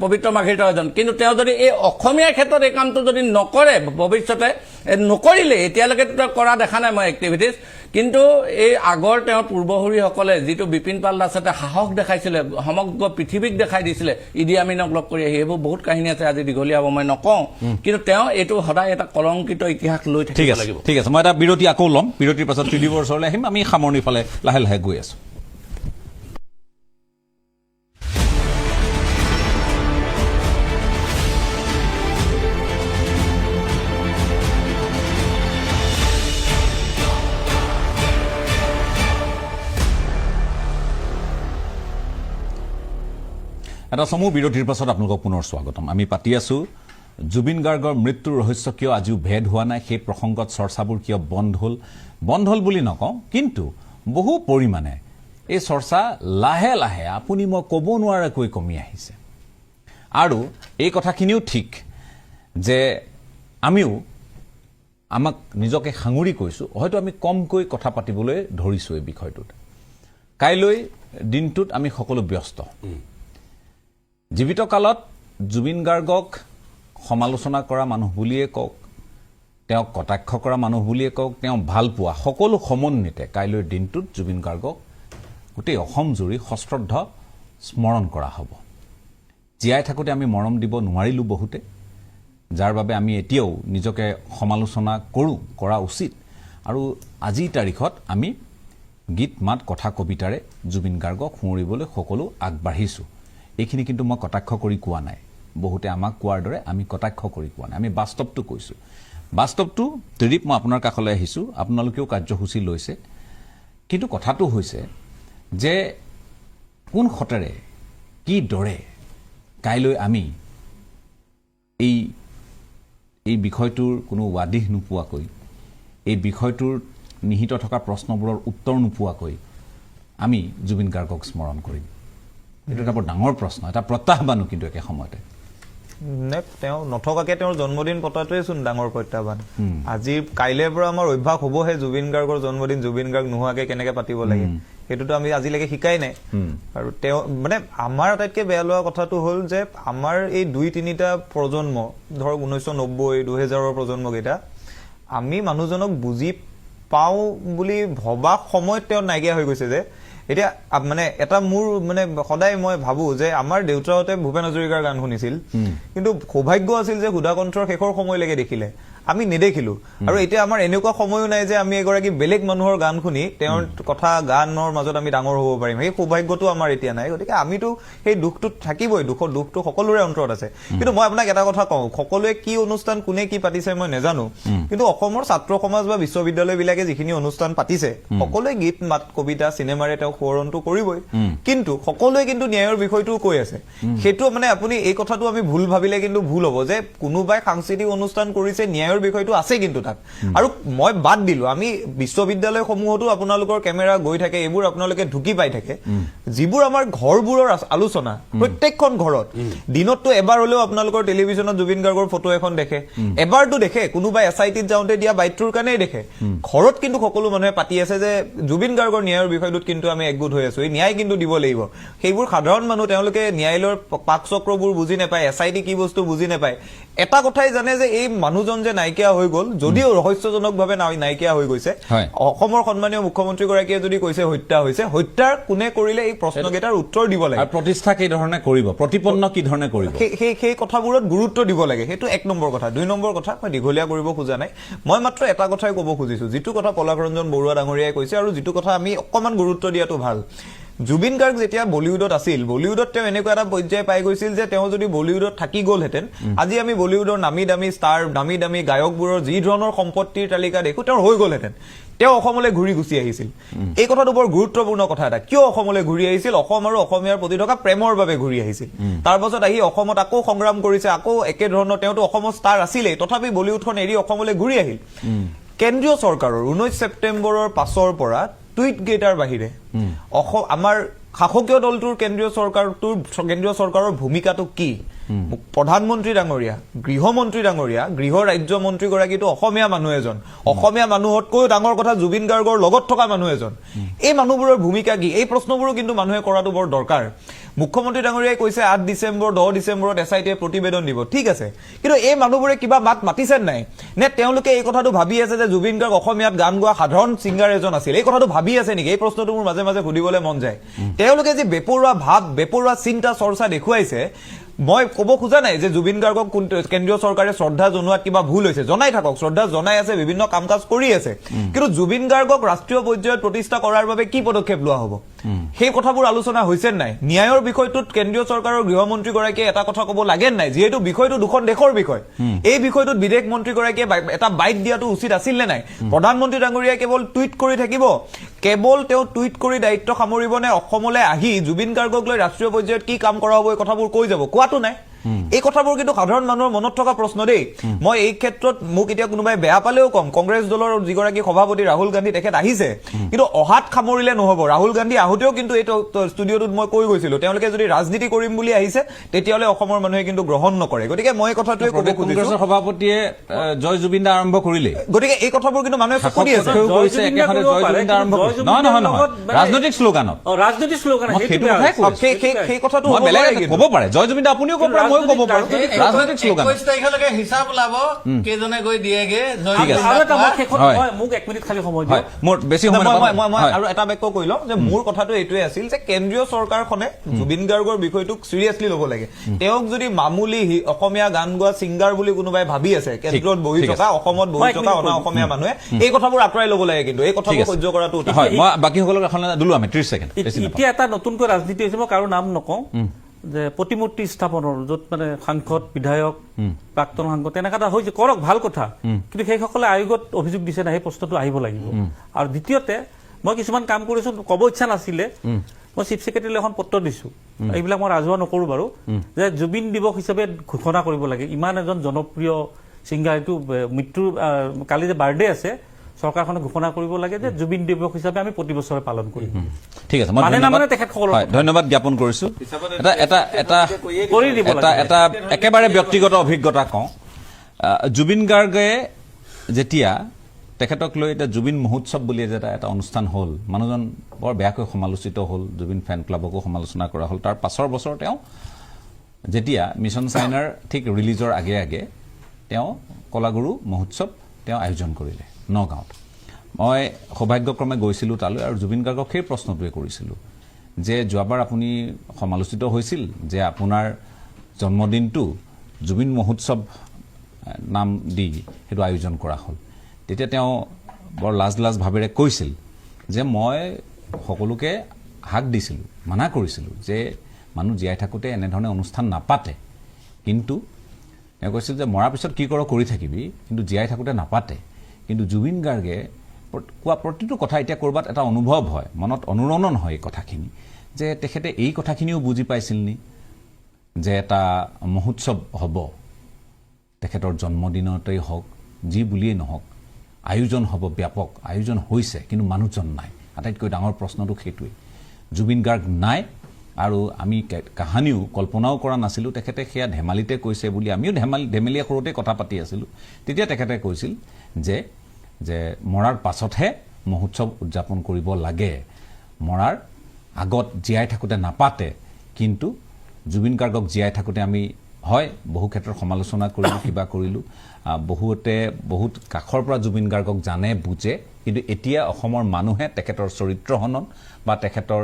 পবিত্ৰ মাৰ্ঘেৰিটা এজন। কিন্তু তেওঁ যদি এই অসমীয়াৰ ক্ষেত্ৰত এই কামটো যদি নকৰে, ভৱিষ্যতে নকৰিলে, এতিয়ালৈকে তেওঁ কৰা দেখা নাই মই এক্টিভিটিজ, কিন্তু এই আগৰ তেওঁৰ পূৰ্বসূৰীসকলে যিটো বিপিন পাল দাসতে সাহস দেখাইছিলে, সমগ্ৰ পৃথিৱীক দেখাই দিছিলে ইদি আমিনক লগ কৰি আহি, সেইবোৰ বহুত কাহিনী আছে, আজি দীঘলীয়া হ'ব মই নকওঁ, কিন্তু তেওঁ এইটো সদায় এটা কলংকিত ইতিহাস লৈ থাকিব লাগিব। ঠিক আছে, মই এটা বিৰতি আকৌ ল'ম, বিৰতিৰ পাছত ত্ৰিদীপৰ ওচৰলৈ আহিম, আমি সামৰণিৰ ফালে লাহে লাহে গৈ আছোঁ। এটা চমু বিৰতিৰ পাছত আপোনালোকক পুনৰ স্বাগতম। আমি পাতি আছোঁ জুবিন গাৰ্গৰ মৃত্যুৰ ৰহস্য কিয় আজিও ভেদ হোৱা নাই, সেই প্ৰসংগত চৰ্চাবোৰ কিয় বন্ধ হ'ল। বন্ধ হ'ল বুলি নকওঁ, কিন্তু বহু পৰিমাণে এই চৰ্চা লাহে লাহে আপুনি মই ক'ব নোৱাৰাকৈ কমি আহিছে। আৰু এই কথাখিনিও ঠিক যে আমিও আমাক নিজকে সাঙুৰি কৈছোঁ, হয়তো আমি কমকৈ কথা পাতিবলৈ ধৰিছোঁ এই বিষয়টোত। কাইলৈ দিনটোত আমি সকলো ব্যস্ত। জীৱিত কালত জুবিন গাৰ্গক সমালোচনা কৰা মানুহ বুলিয়ে কওক, তেওঁক কটাক্ষ কৰা মানুহ বুলিয়ে কওক, তেওঁ ভাল পোৱা সকলো সমন্বিতে কাইলৈৰ দিনটোত জুবিন গাৰ্গক গোটেই অসম জুৰি সশ্ৰদ্ধ স্মৰণ কৰা হ'ব। জীয়াই থাকোঁতে আমি মৰম দিব নোৱাৰিলোঁ বহুতে, যাৰ বাবে আমি এতিয়াও নিজকে সমালোচনা কৰোঁ, কৰা উচিত। আৰু আজিৰ তাৰিখত আমি গীত মাত কথা কবিতাৰে জুবিন গাৰ্গক সোঁৱৰিবলৈ সকলো আগবাঢ়িছোঁ। এইখিনি কিন্তু মই কটাক্ষ কৰি কোৱা নাই, বহুতে আমাক কোৱাৰ দৰে আমি কটাক্ষ কৰি কোৱা নাই, আমি বাস্তৱটো কৈছোঁ। বাস্তৱটো ত্ৰিদীপ, মই আপোনাৰ কাষলৈ আহিছোঁ, আপোনালোকেও কাৰ্যসূচী লৈছে, কিন্তু কথাটো হৈছে যে কোন সতেৰে কি দৰে কাইলৈ আমি এই বিষয়টোৰ কোনো ৱাদিহ নোপোৱাকৈ, এই বিষয়টোৰ নিহিত থকা প্ৰশ্নবোৰৰ উত্তৰ নোপোৱাকৈ আমি জুবিন গাৰ্গক স্মৰণ কৰিম, এইটো এটা বৰ ডাঙৰ প্ৰশ্ন, এটা প্ৰত্যাহ্বানো কিন্তু একে সময়তে। তেওঁ নথকাকে তেওঁৰ জন্মদিন পতাটোৱেচোন ডাঙৰ প্ৰত্যাহ্বান। আজি কাইলৈৰ পৰা আমাৰ অভ্যাস হ'বহে জুবিন গাৰ্গৰ জন্মদিন জুবিন গাৰ্গ নোহোৱাকে কেনেকে পাতিব লাগে, সেইটোতো আমি আজিলৈকে শিকাই নাই। আৰু তেওঁ মানে আমাৰ আটাইতকৈ বেয়া লোৱা কথাটো হ'ল যে আমাৰ এই 2-3টা প্ৰজন্ম, ধৰক 1990 2000ৰ প্ৰজন্মকেইটা, আমি মানুহজনক বুজি পাওঁ বুলি ভবা সময়ত তেওঁ নাইকিয়া হৈ গৈছে। যে এতিয়া মানে এটা মোৰ মানে সদায় মই ভাবো যে আমাৰ দেউতাহঁতে ভূপেন হাজৰিকাৰ গান শুনিছিল, কিন্তু সৌভাগ্য আছিল যে সুধাকণ্ঠৰ শেষৰ সময়লৈকে দেখিলে। আমি নেদেখিলো। আৰু এতিয়া আমাৰ এনেকুৱা সময়ো নাই যে আমি এগৰাকী বেলেগ মানুহৰ গান শুনি তেওঁৰ কথা গানৰ মাজত আমি ডাঙৰ হ'ব পাৰিম, সেই সৌভাগ্যটো আমাৰ এতিয়া নাই। গতিকে আমিতো সেই দুখটোত থাকিবই, দুখটো সকলোৰে অন্তৰত আছে। কিন্তু মই আপোনাক এটা কথা কওঁ, সকলোৱে কি অনুষ্ঠান কোনে কি পাতিছে মই নাজানো, কিন্তু অসমৰ ছাত্ৰ সমাজ বা বিশ্ববিদ্যালয়বিলাকে যিখিনি অনুষ্ঠান পাতিছে, সকলোৱে গীত মাত কবিতা চিনেমাৰে তেওঁক সোঁৱৰণটো কৰিবই, কিন্তু সকলোৱে কিন্তু ন্যায়ৰ বিষয়টোও কৈ আছে। সেইটো মানে আপুনি এই কথাটো আমি ভুল ভাবিলে কিন্তু ভুল হ'ব যে কোনোবাই সাংস্কৃতিক অনুষ্ঠান কৰিছে, ন্যায়ৰ বিষয়টো আছে কিন্তু তাত। আৰু মই বাদ দিলো, আমি বিশ্ববিদ্যালয়সমূহতো আপোনালোকৰ কেমেৰা গৈ থাকে, এইবোৰ আপোনালোকে ঢুকি পাই থাকে। যিবোৰ আমাৰ ঘৰবোৰৰ আলোচনা, প্ৰত্যেকখন ঘৰত দিনততো এবাৰ হলেও আপোনালোকৰ টেলিভিছনত জুবিন গাৰ্গৰ ফটো এখন দেখে, এবাৰতো দেখে, কোনোবাই এছ I টিত যাওঁতে দিয়া বাইটটোৰ কাৰণেই দেখে। ঘৰত কিন্তু সকলো মানুহে পাতি আছে যে জুবিন গাৰ্গৰ ন্যায়ৰ বিষয়টোত কিন্তু আমি একগোট হৈ আছো, এই ন্যায় কিন্তু দিব লাগিব। সেইবোৰ সাধাৰণ মানুহ, তেওঁলোকে ন্যায়ালয়ৰ পাকচক্ৰবোৰ বুজি নাপায়, এছ I T কি বস্তু বুজি নাপায়। এটা কথাই জানে যে এই মানুহজন যে নাইকিয়া হৈ গ'ল, যদিও ৰহস্যজনকভাৱে নাইকিয়া হৈ গৈছে, অসমৰ সন্মানীয় মুখ্যমন্ত্ৰীগৰাকীয়ে যদি কৈছে হত্যা হৈছে, হত্যাৰ কোনে কৰিলে এই প্ৰশ্নকেইটাৰ উত্তৰ দিব লাগে। আৰু প্ৰতিষ্ঠা কি ধৰণে কৰিব, প্ৰতিপন্ন কি ধৰণে কৰিব, সেই কথাবোৰত গুৰুত্ব দিব লাগে। সেইটো এক নম্বৰ কথা। দুই নম্বৰ কথা, মই দীঘলীয়া কৰিব খোজা নাই, মই মাত্ৰ এটা কথাই ক'ব খুজিছো, যিটো কথা পলাশ ৰঞ্জন বৰুৱা ডাঙৰীয়াই কৈছে আৰু যিটো কথা আমি অকণমান গুৰুত্ব দিয়াটো ভাল। জুবিন গাৰ্গ যেতিয়া বলিউডত আছিল, বলিউডত তেওঁ এনেকুৱা এটা পৰ্যায় পাই গৈছিল যে তেওঁ যদি বলিউডত থাকি গ'লহেঁতেন, আজি আমি বলিউডৰ নামী দামী ষ্টাৰ, নামী দামী গায়কবোৰৰ যি ধৰণৰ সম্পত্তিৰ তালিকা দেখো, তেওঁৰ হৈ গ'লহেঁতেন। তেওঁ অসমলৈ ঘূৰি গুচি আহিছিল। এই কথাটো বৰ গুৰুত্বপূৰ্ণ কথা এটা। কিয় অসমলৈ ঘূৰি আহিছিল? অসম আৰু অসমীয়াৰ প্ৰতি থকা প্ৰেমৰ বাবে ঘূৰি আহিছিল। তাৰ পাছত আহি অসমত আকৌ সংগ্ৰাম কৰিছে, আকৌ একেধৰণৰ, তেওঁতো অসমৰ ষ্টাৰ আছিলেই, তথাপি বলিউডখন এৰি অসমলৈ ঘূৰি আহিল। কেন্দ্ৰীয় চৰকাৰৰ 19 ছেপ্টেম্বৰৰ পাছৰ পৰা টুইট কেইটাৰ বাহিৰে অসম আমাৰ শাসকীয় দলটোৰ কেন্দ্ৰীয় চৰকাৰৰ ভূমিকাটো কি? প্ৰধানমন্ত্ৰী ডাঙৰীয়া, গৃহমন্ত্ৰী ডাঙৰীয়া, গৃহ ৰাজ্য মন্ত্ৰীগৰাকীটো অসমীয়া মানুহ এজন, অসমীয়া মানুহতকৈও ডাঙৰ কথা জুবিন গাৰ্গৰ লগত থকা মানুহ এজন। এই মানুহবোৰৰ ভূমিকা কি? এই প্ৰশ্নবোৰো কিন্তু মানুহে কৰাটো বৰ দৰকাৰ। মুখ্যমন্ত্ৰী ডাঙৰীয়াই কৈছে 8 ডিচেম্বৰ 10 ডিচেম্বৰত এছ I টিয়ে প্ৰতিবেদন দিব, ঠিক আছে, কিন্তু এই মানুহবোৰে কিবা মাত মাতিছে নাই নে তেওঁলোকে এই কথাটো ভাবি আছে যে জুবিন গাৰ্গ অসমীয়াত গান গোৱা সাধাৰণ ছিংগাৰ এজন আছিল, এই কথাটো ভাবি আছে নেকি? এই প্ৰশ্নটো মোৰ মাজে মাজে সুধিবলৈ মন যায়। তেওঁলোকে যি বেপৰোৱা ভাৱ, বেপৰোৱা চিন্তা চৰ্চা দেখুৱাইছে, মই ক'ব খোজা নাই যে জুবিন গাৰ্গক কেন্দ্ৰীয় চৰকাৰে শ্ৰদ্ধা জনোৱাত কিবা ভুল হৈছে, জনাই থাকক, শ্ৰদ্ধা জনাই আছে, বিভিন্ন কাম কাজ কৰি আছে, কিন্তু জুবিন গাৰ্গক ৰাষ্ট্ৰীয় পৰ্যায়ত প্ৰতিষ্ঠা কৰাৰ বাবে কি পদক্ষেপ লোৱা হ'ব, সেই কথাবোৰ আলোচনা হৈছে নাই? ন্যায়ৰ বিষয়টোত কেন্দ্ৰীয় চৰকাৰৰ গৃহমন্ত্ৰীগৰাকীয়ে এটা কথা ক'ব লাগে নাই? যিহেতু বিষয়টো দুখন দেশৰ বিষয়, এই বিষয়টোত বিদেশ মন্ত্ৰীগৰাকীয়ে এটা বাইট দিয়াটো উচিত আছিল নে নাই? প্ৰধানমন্ত্ৰী ডাঙৰীয়াই কেৱল টুইট কৰি থাকিব, কেৱল তেওঁ টুইট কৰি দায়িত্ব সামৰিব নে অসমলৈ আহি জুবিন গাৰ্গক লৈ ৰাষ্ট্ৰীয় পৰ্যায়ত কি কাম কৰা হ'ব এই কথাবোৰ কৈ যাব? কোৱাটো নাই। এই কথাবোৰ কিন্তু সাধাৰণ মানুহৰ মনত থকা প্ৰশ্ন দেই। মই এই ক্ষেত্ৰত মোক এতিয়া কোনোবাই বেয়া পালেও কম, কংগ্ৰেছ দলৰ যিগৰাকী সভাপতি ৰাহুল গান্ধী, তেখেত আহিছে, কিন্তু অহাত সামৰিলে নহ'ব। ৰাহুল গান্ধী আহোঁতেও কিন্তু এই ষ্টুডিঅ'টোত মই কৈ গৈছিলো, তেওঁলোকে যদি ৰাজনীতি কৰিম বুলি আহিছে তেতিয়াহ'লে অসমৰ মানুহে কিন্তু গ্ৰহণ নকৰে। গতিকে মই এই কথাটোৱে ক'ব প্ৰদেশ খুজিছো, কংগ্ৰেছৰ সভাপতিয়ে জয় জুবিন দা আৰম্ভ কৰিলেই, গতিকে এই কথাবোৰ কিন্তু মানুহে চকু দি আছে। শাসক পক্ষেও কৰিছে, একেখনে জয় জুবিন দা আৰম্ভ কৰিছে। নহয়, নহয়, নহয়, ৰাজনৈতিক শ্লোগানত, ৰাজনৈতিক শ্লোগান, মই সেইটো কথাই কৈছো। সেই কথাটো মই হ'ব বেলেগ পাৰে এটা কিন্তু। ক'ব পাৰে, জয় জুবিন দা আপুনিও ক'ব পাৰে, ময়ো ক'ব পাৰো, ৰাজনৈতিক শ্লোগান। 21 তাৰিখলৈকে হিচাপ ওলাব, কেইজনে গৈ দিয়েগে। জয় ঠিক আছে। আৰু এটা মই শেষত, হয়। মই মোক এক মিনিট খালি সময় হয়, দিয়ক। মোৰ বেছি সময় মই নাপাওঁ। মই মই হয়। আৰু এটা বাক্য কৈ লওঁ যে মোৰ কথাটো এইটোৱে আছিল যে কেন্দ্ৰীয় চৰকাৰখনে জুবিন গাৰ্গৰ বিষয়টোক চিৰিয়াছলি ল'ব লাগে। তেওঁক যদি মামুলি অসমীয়া গান গোৱা ছিংগাৰ বুলি কোনোবাই ভাবি আছে, কেন্দ্ৰত বহি ঠিক থকা, অসমত বহি মই এক থকা মিনিট অনা কম। অসমীয়া মানুহে এই কথাবোৰ আঁতৰাই ল'ব লাগে, কিন্তু এই ঠিক কথাবোৰ আছে। সহ্য কৰাটো অতি হয়, মই বাকীসকলক এখন দিলো, আমি 30 ছেকেণ্ড বেছি নাপাওঁ। এতিয়া এটা নতুনকৈ ৰাজনীতি হৈছে, মই কাৰো নাম নকওঁ, যে প্ৰতিমূৰ্তি স্থাপনৰ য'ত মানে সাংসদ, বিধায়ক, প্ৰাক্তন সাংসদ তেনেকুৱা এটা হৈছে, কৰক, ভাল কথা, কিন্তু সেইসকলে আয়োগত অভিযোগ দিছে নাই, সেই প্ৰশ্নটো আহিব লাগিব। আৰু দ্বিতীয়তে মই কিছুমান কাম কৰিছো, ক'ব ইচ্ছা নাছিলে, মই চিফ ছেক্ৰেটাৰীলৈ এখন পত্ৰ দিছো, এইবিলাক মই ৰাজহুৱা নকৰো বাৰু, যে জুবিন দিৱস হিচাপে ঘোষণা কৰিব লাগে। ইমান এজন জনপ্ৰিয় ছিংগাৰ, এইটো মৃত্যুৰ কালি যে বাৰ্থডে আছে, চৰকাৰখনে ঘোষণা কৰিব লাগে যে জুবিন দিৱস হিচাপে আমি প্ৰতি বছৰে পালন কৰিম। ঠিক আছে, মই মানে ধন্যবাদ নামানে তেখেতসকলৰ হয়, কথা। ধন্যবাদ জ্ঞাপন কৰিছো। এটা এটা এটা কৰি দিব এটা লাগে। এটা একেবাৰে ব্যক্তিগত অভিজ্ঞতা কওঁ। জুবিন গাৰ্গে যেতিয়া তেখেতক লৈ এতিয়া জুবিন মহোৎসৱ বুলি যে এটা অনুষ্ঠান হ'ল, মানুহজন বৰ বেয়াকৈ সমালোচিত হ'ল, জুবিন ফেন ক্লাবকো সমালোচনা কৰা হ'ল। তাৰ পাছৰ বছৰ তেওঁ যেতিয়া মিছন চাইনাৰ ঠিক ৰিলিজৰ আগে আগে তেওঁ কলাগুৰু মহোৎসৱ তেওঁ আয়োজন কৰিলে নগাঁৱত। মই সৌভাগ্যক্ৰমে গৈছিলোঁ তালৈ আৰু জুবিন গাৰ্গক সেই প্ৰশ্নটোৱে কৰিছিলোঁ যে যোৱাবাৰ আপুনি সমালোচিত হৈছিল যে আপোনাৰ জন্মদিনটো জুবিন মহোৎসৱ নাম দি সেইটো আয়োজন কৰা হ'ল। তেতিয়া তেওঁ বৰ লাজ লাজ ভাৱেৰে কৈছিল যে মই সকলোকে হাক দিছিলোঁ, মানা কৰিছিলোঁ যে মানুহ জীয়াই থাকোঁতে এনেধৰণে অনুষ্ঠান নাপাতে। কিন্তু তেওঁ কৈছিল যে মৰাৰ পিছত কি কৰ কৰি থাকিবি, কিন্তু জীয়াই থাকোঁতে নাপাতে। কিন্তু জুবিন গাৰ্গে কোৱা প্ৰতিটো কথা এতিয়া ক'ৰবাত এটা অনুভৱ হয়, মনত অনুৰণন হয় এই কথাখিনি, যে তেখেতে এই কথাখিনিও বুজি পাইছিল নি যে এটা মহোৎসৱ হ'ব, তেখেতৰ জন্মদিনতেই হওক, যি বুলিয়েই নহওক, আয়োজন হ'ব, ব্যাপক আয়োজন হৈছে, কিন্তু মানুহজন নাই। আটাইতকৈ ডাঙৰ প্ৰশ্নটো সেইটোৱেই, জুবিন গাৰ্গ নাই। আৰু আমি কাহানিও কল্পনাও কৰা নাছিলোঁ, তেখেতে সেয়া ধেমালিতে কৈছে বুলি। আমিও ধেমেলীয়া সুৰতে কথা পাতি আছিলোঁ। তেতিয়া তেখেতে কৈছিল যে মৰাৰ পাছতহে মহোৎসৱ উদযাপন কৰিব লাগে, মৰাৰ আগত জীয়াই থাকোঁতে নাপাতে। কিন্তু জুবিন গাৰ্গক জীয়াই থাকোঁতে আমি হয় বহু ক্ষেত্ৰত সমালোচনা কৰিলোঁ, কিবা কৰিলোঁ, বহুতে বহুত কাষৰ পৰা জুবিন গাৰ্গক জানে, বুজে। কিন্তু এতিয়া অসমৰ মানুহে তেখেতৰ চৰিত্ৰ হনন বা তেখেতৰ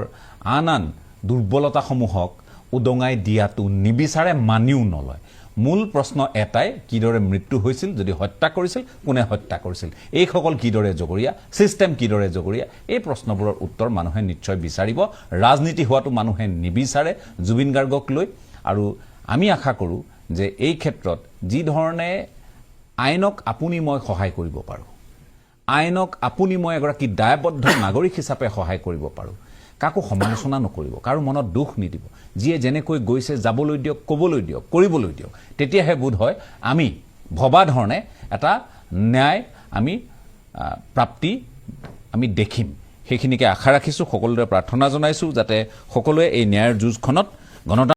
আন আন দুৰ্বলতাসমূহক উদঙাই দিয়াটো নিবিচাৰে, মানিও নলয়। মূল প্ৰশ্ন এটাই, কিদৰে মৃত্যু হৈছিল, যদি হত্যা কৰিছিল কোনে হত্যা কৰিছিল, এইসকল কিদৰে জগৰীয়া, ছিষ্টেম কিদৰে জগৰীয়া, এই প্ৰশ্নবোৰৰ উত্তৰ মানুহে নিশ্চয় বিচাৰিব। ৰাজনীতি হোৱাটো মানুহে নিবিচাৰে জুবিন গাৰ্গক লৈ। আৰু আমি আশা কৰোঁ যে এই ক্ষেত্ৰত যি ধৰণে আইনক আপুনি মই সহায় কৰিব পাৰোঁ, আইনক আপুনি মই এগৰাকী দায়বদ্ধ নাগৰিক হিচাপে সহায় কৰিব পাৰোঁ, কাকো সমালোচনা নকৰিব, কাৰো মনত দুখ নিদিব, যিয়ে যেনেকৈ গৈছে যাবলৈ দিয়ক, ক'বলৈ দিয়ক, কৰিবলৈ দিয়ক, তেতিয়াহে বোধ হয় আমি ভবা ধৰণে এটা ন্যায় আমি প্ৰাপ্তি আমি দেখিম। সেইখিনিকে আশা ৰাখিছোঁ, সকলোৰে প্ৰাৰ্থনা জনাইছোঁ যাতে সকলোৱে এই ন্যায়ৰ যুঁজখনত গণতান্ত্ৰিক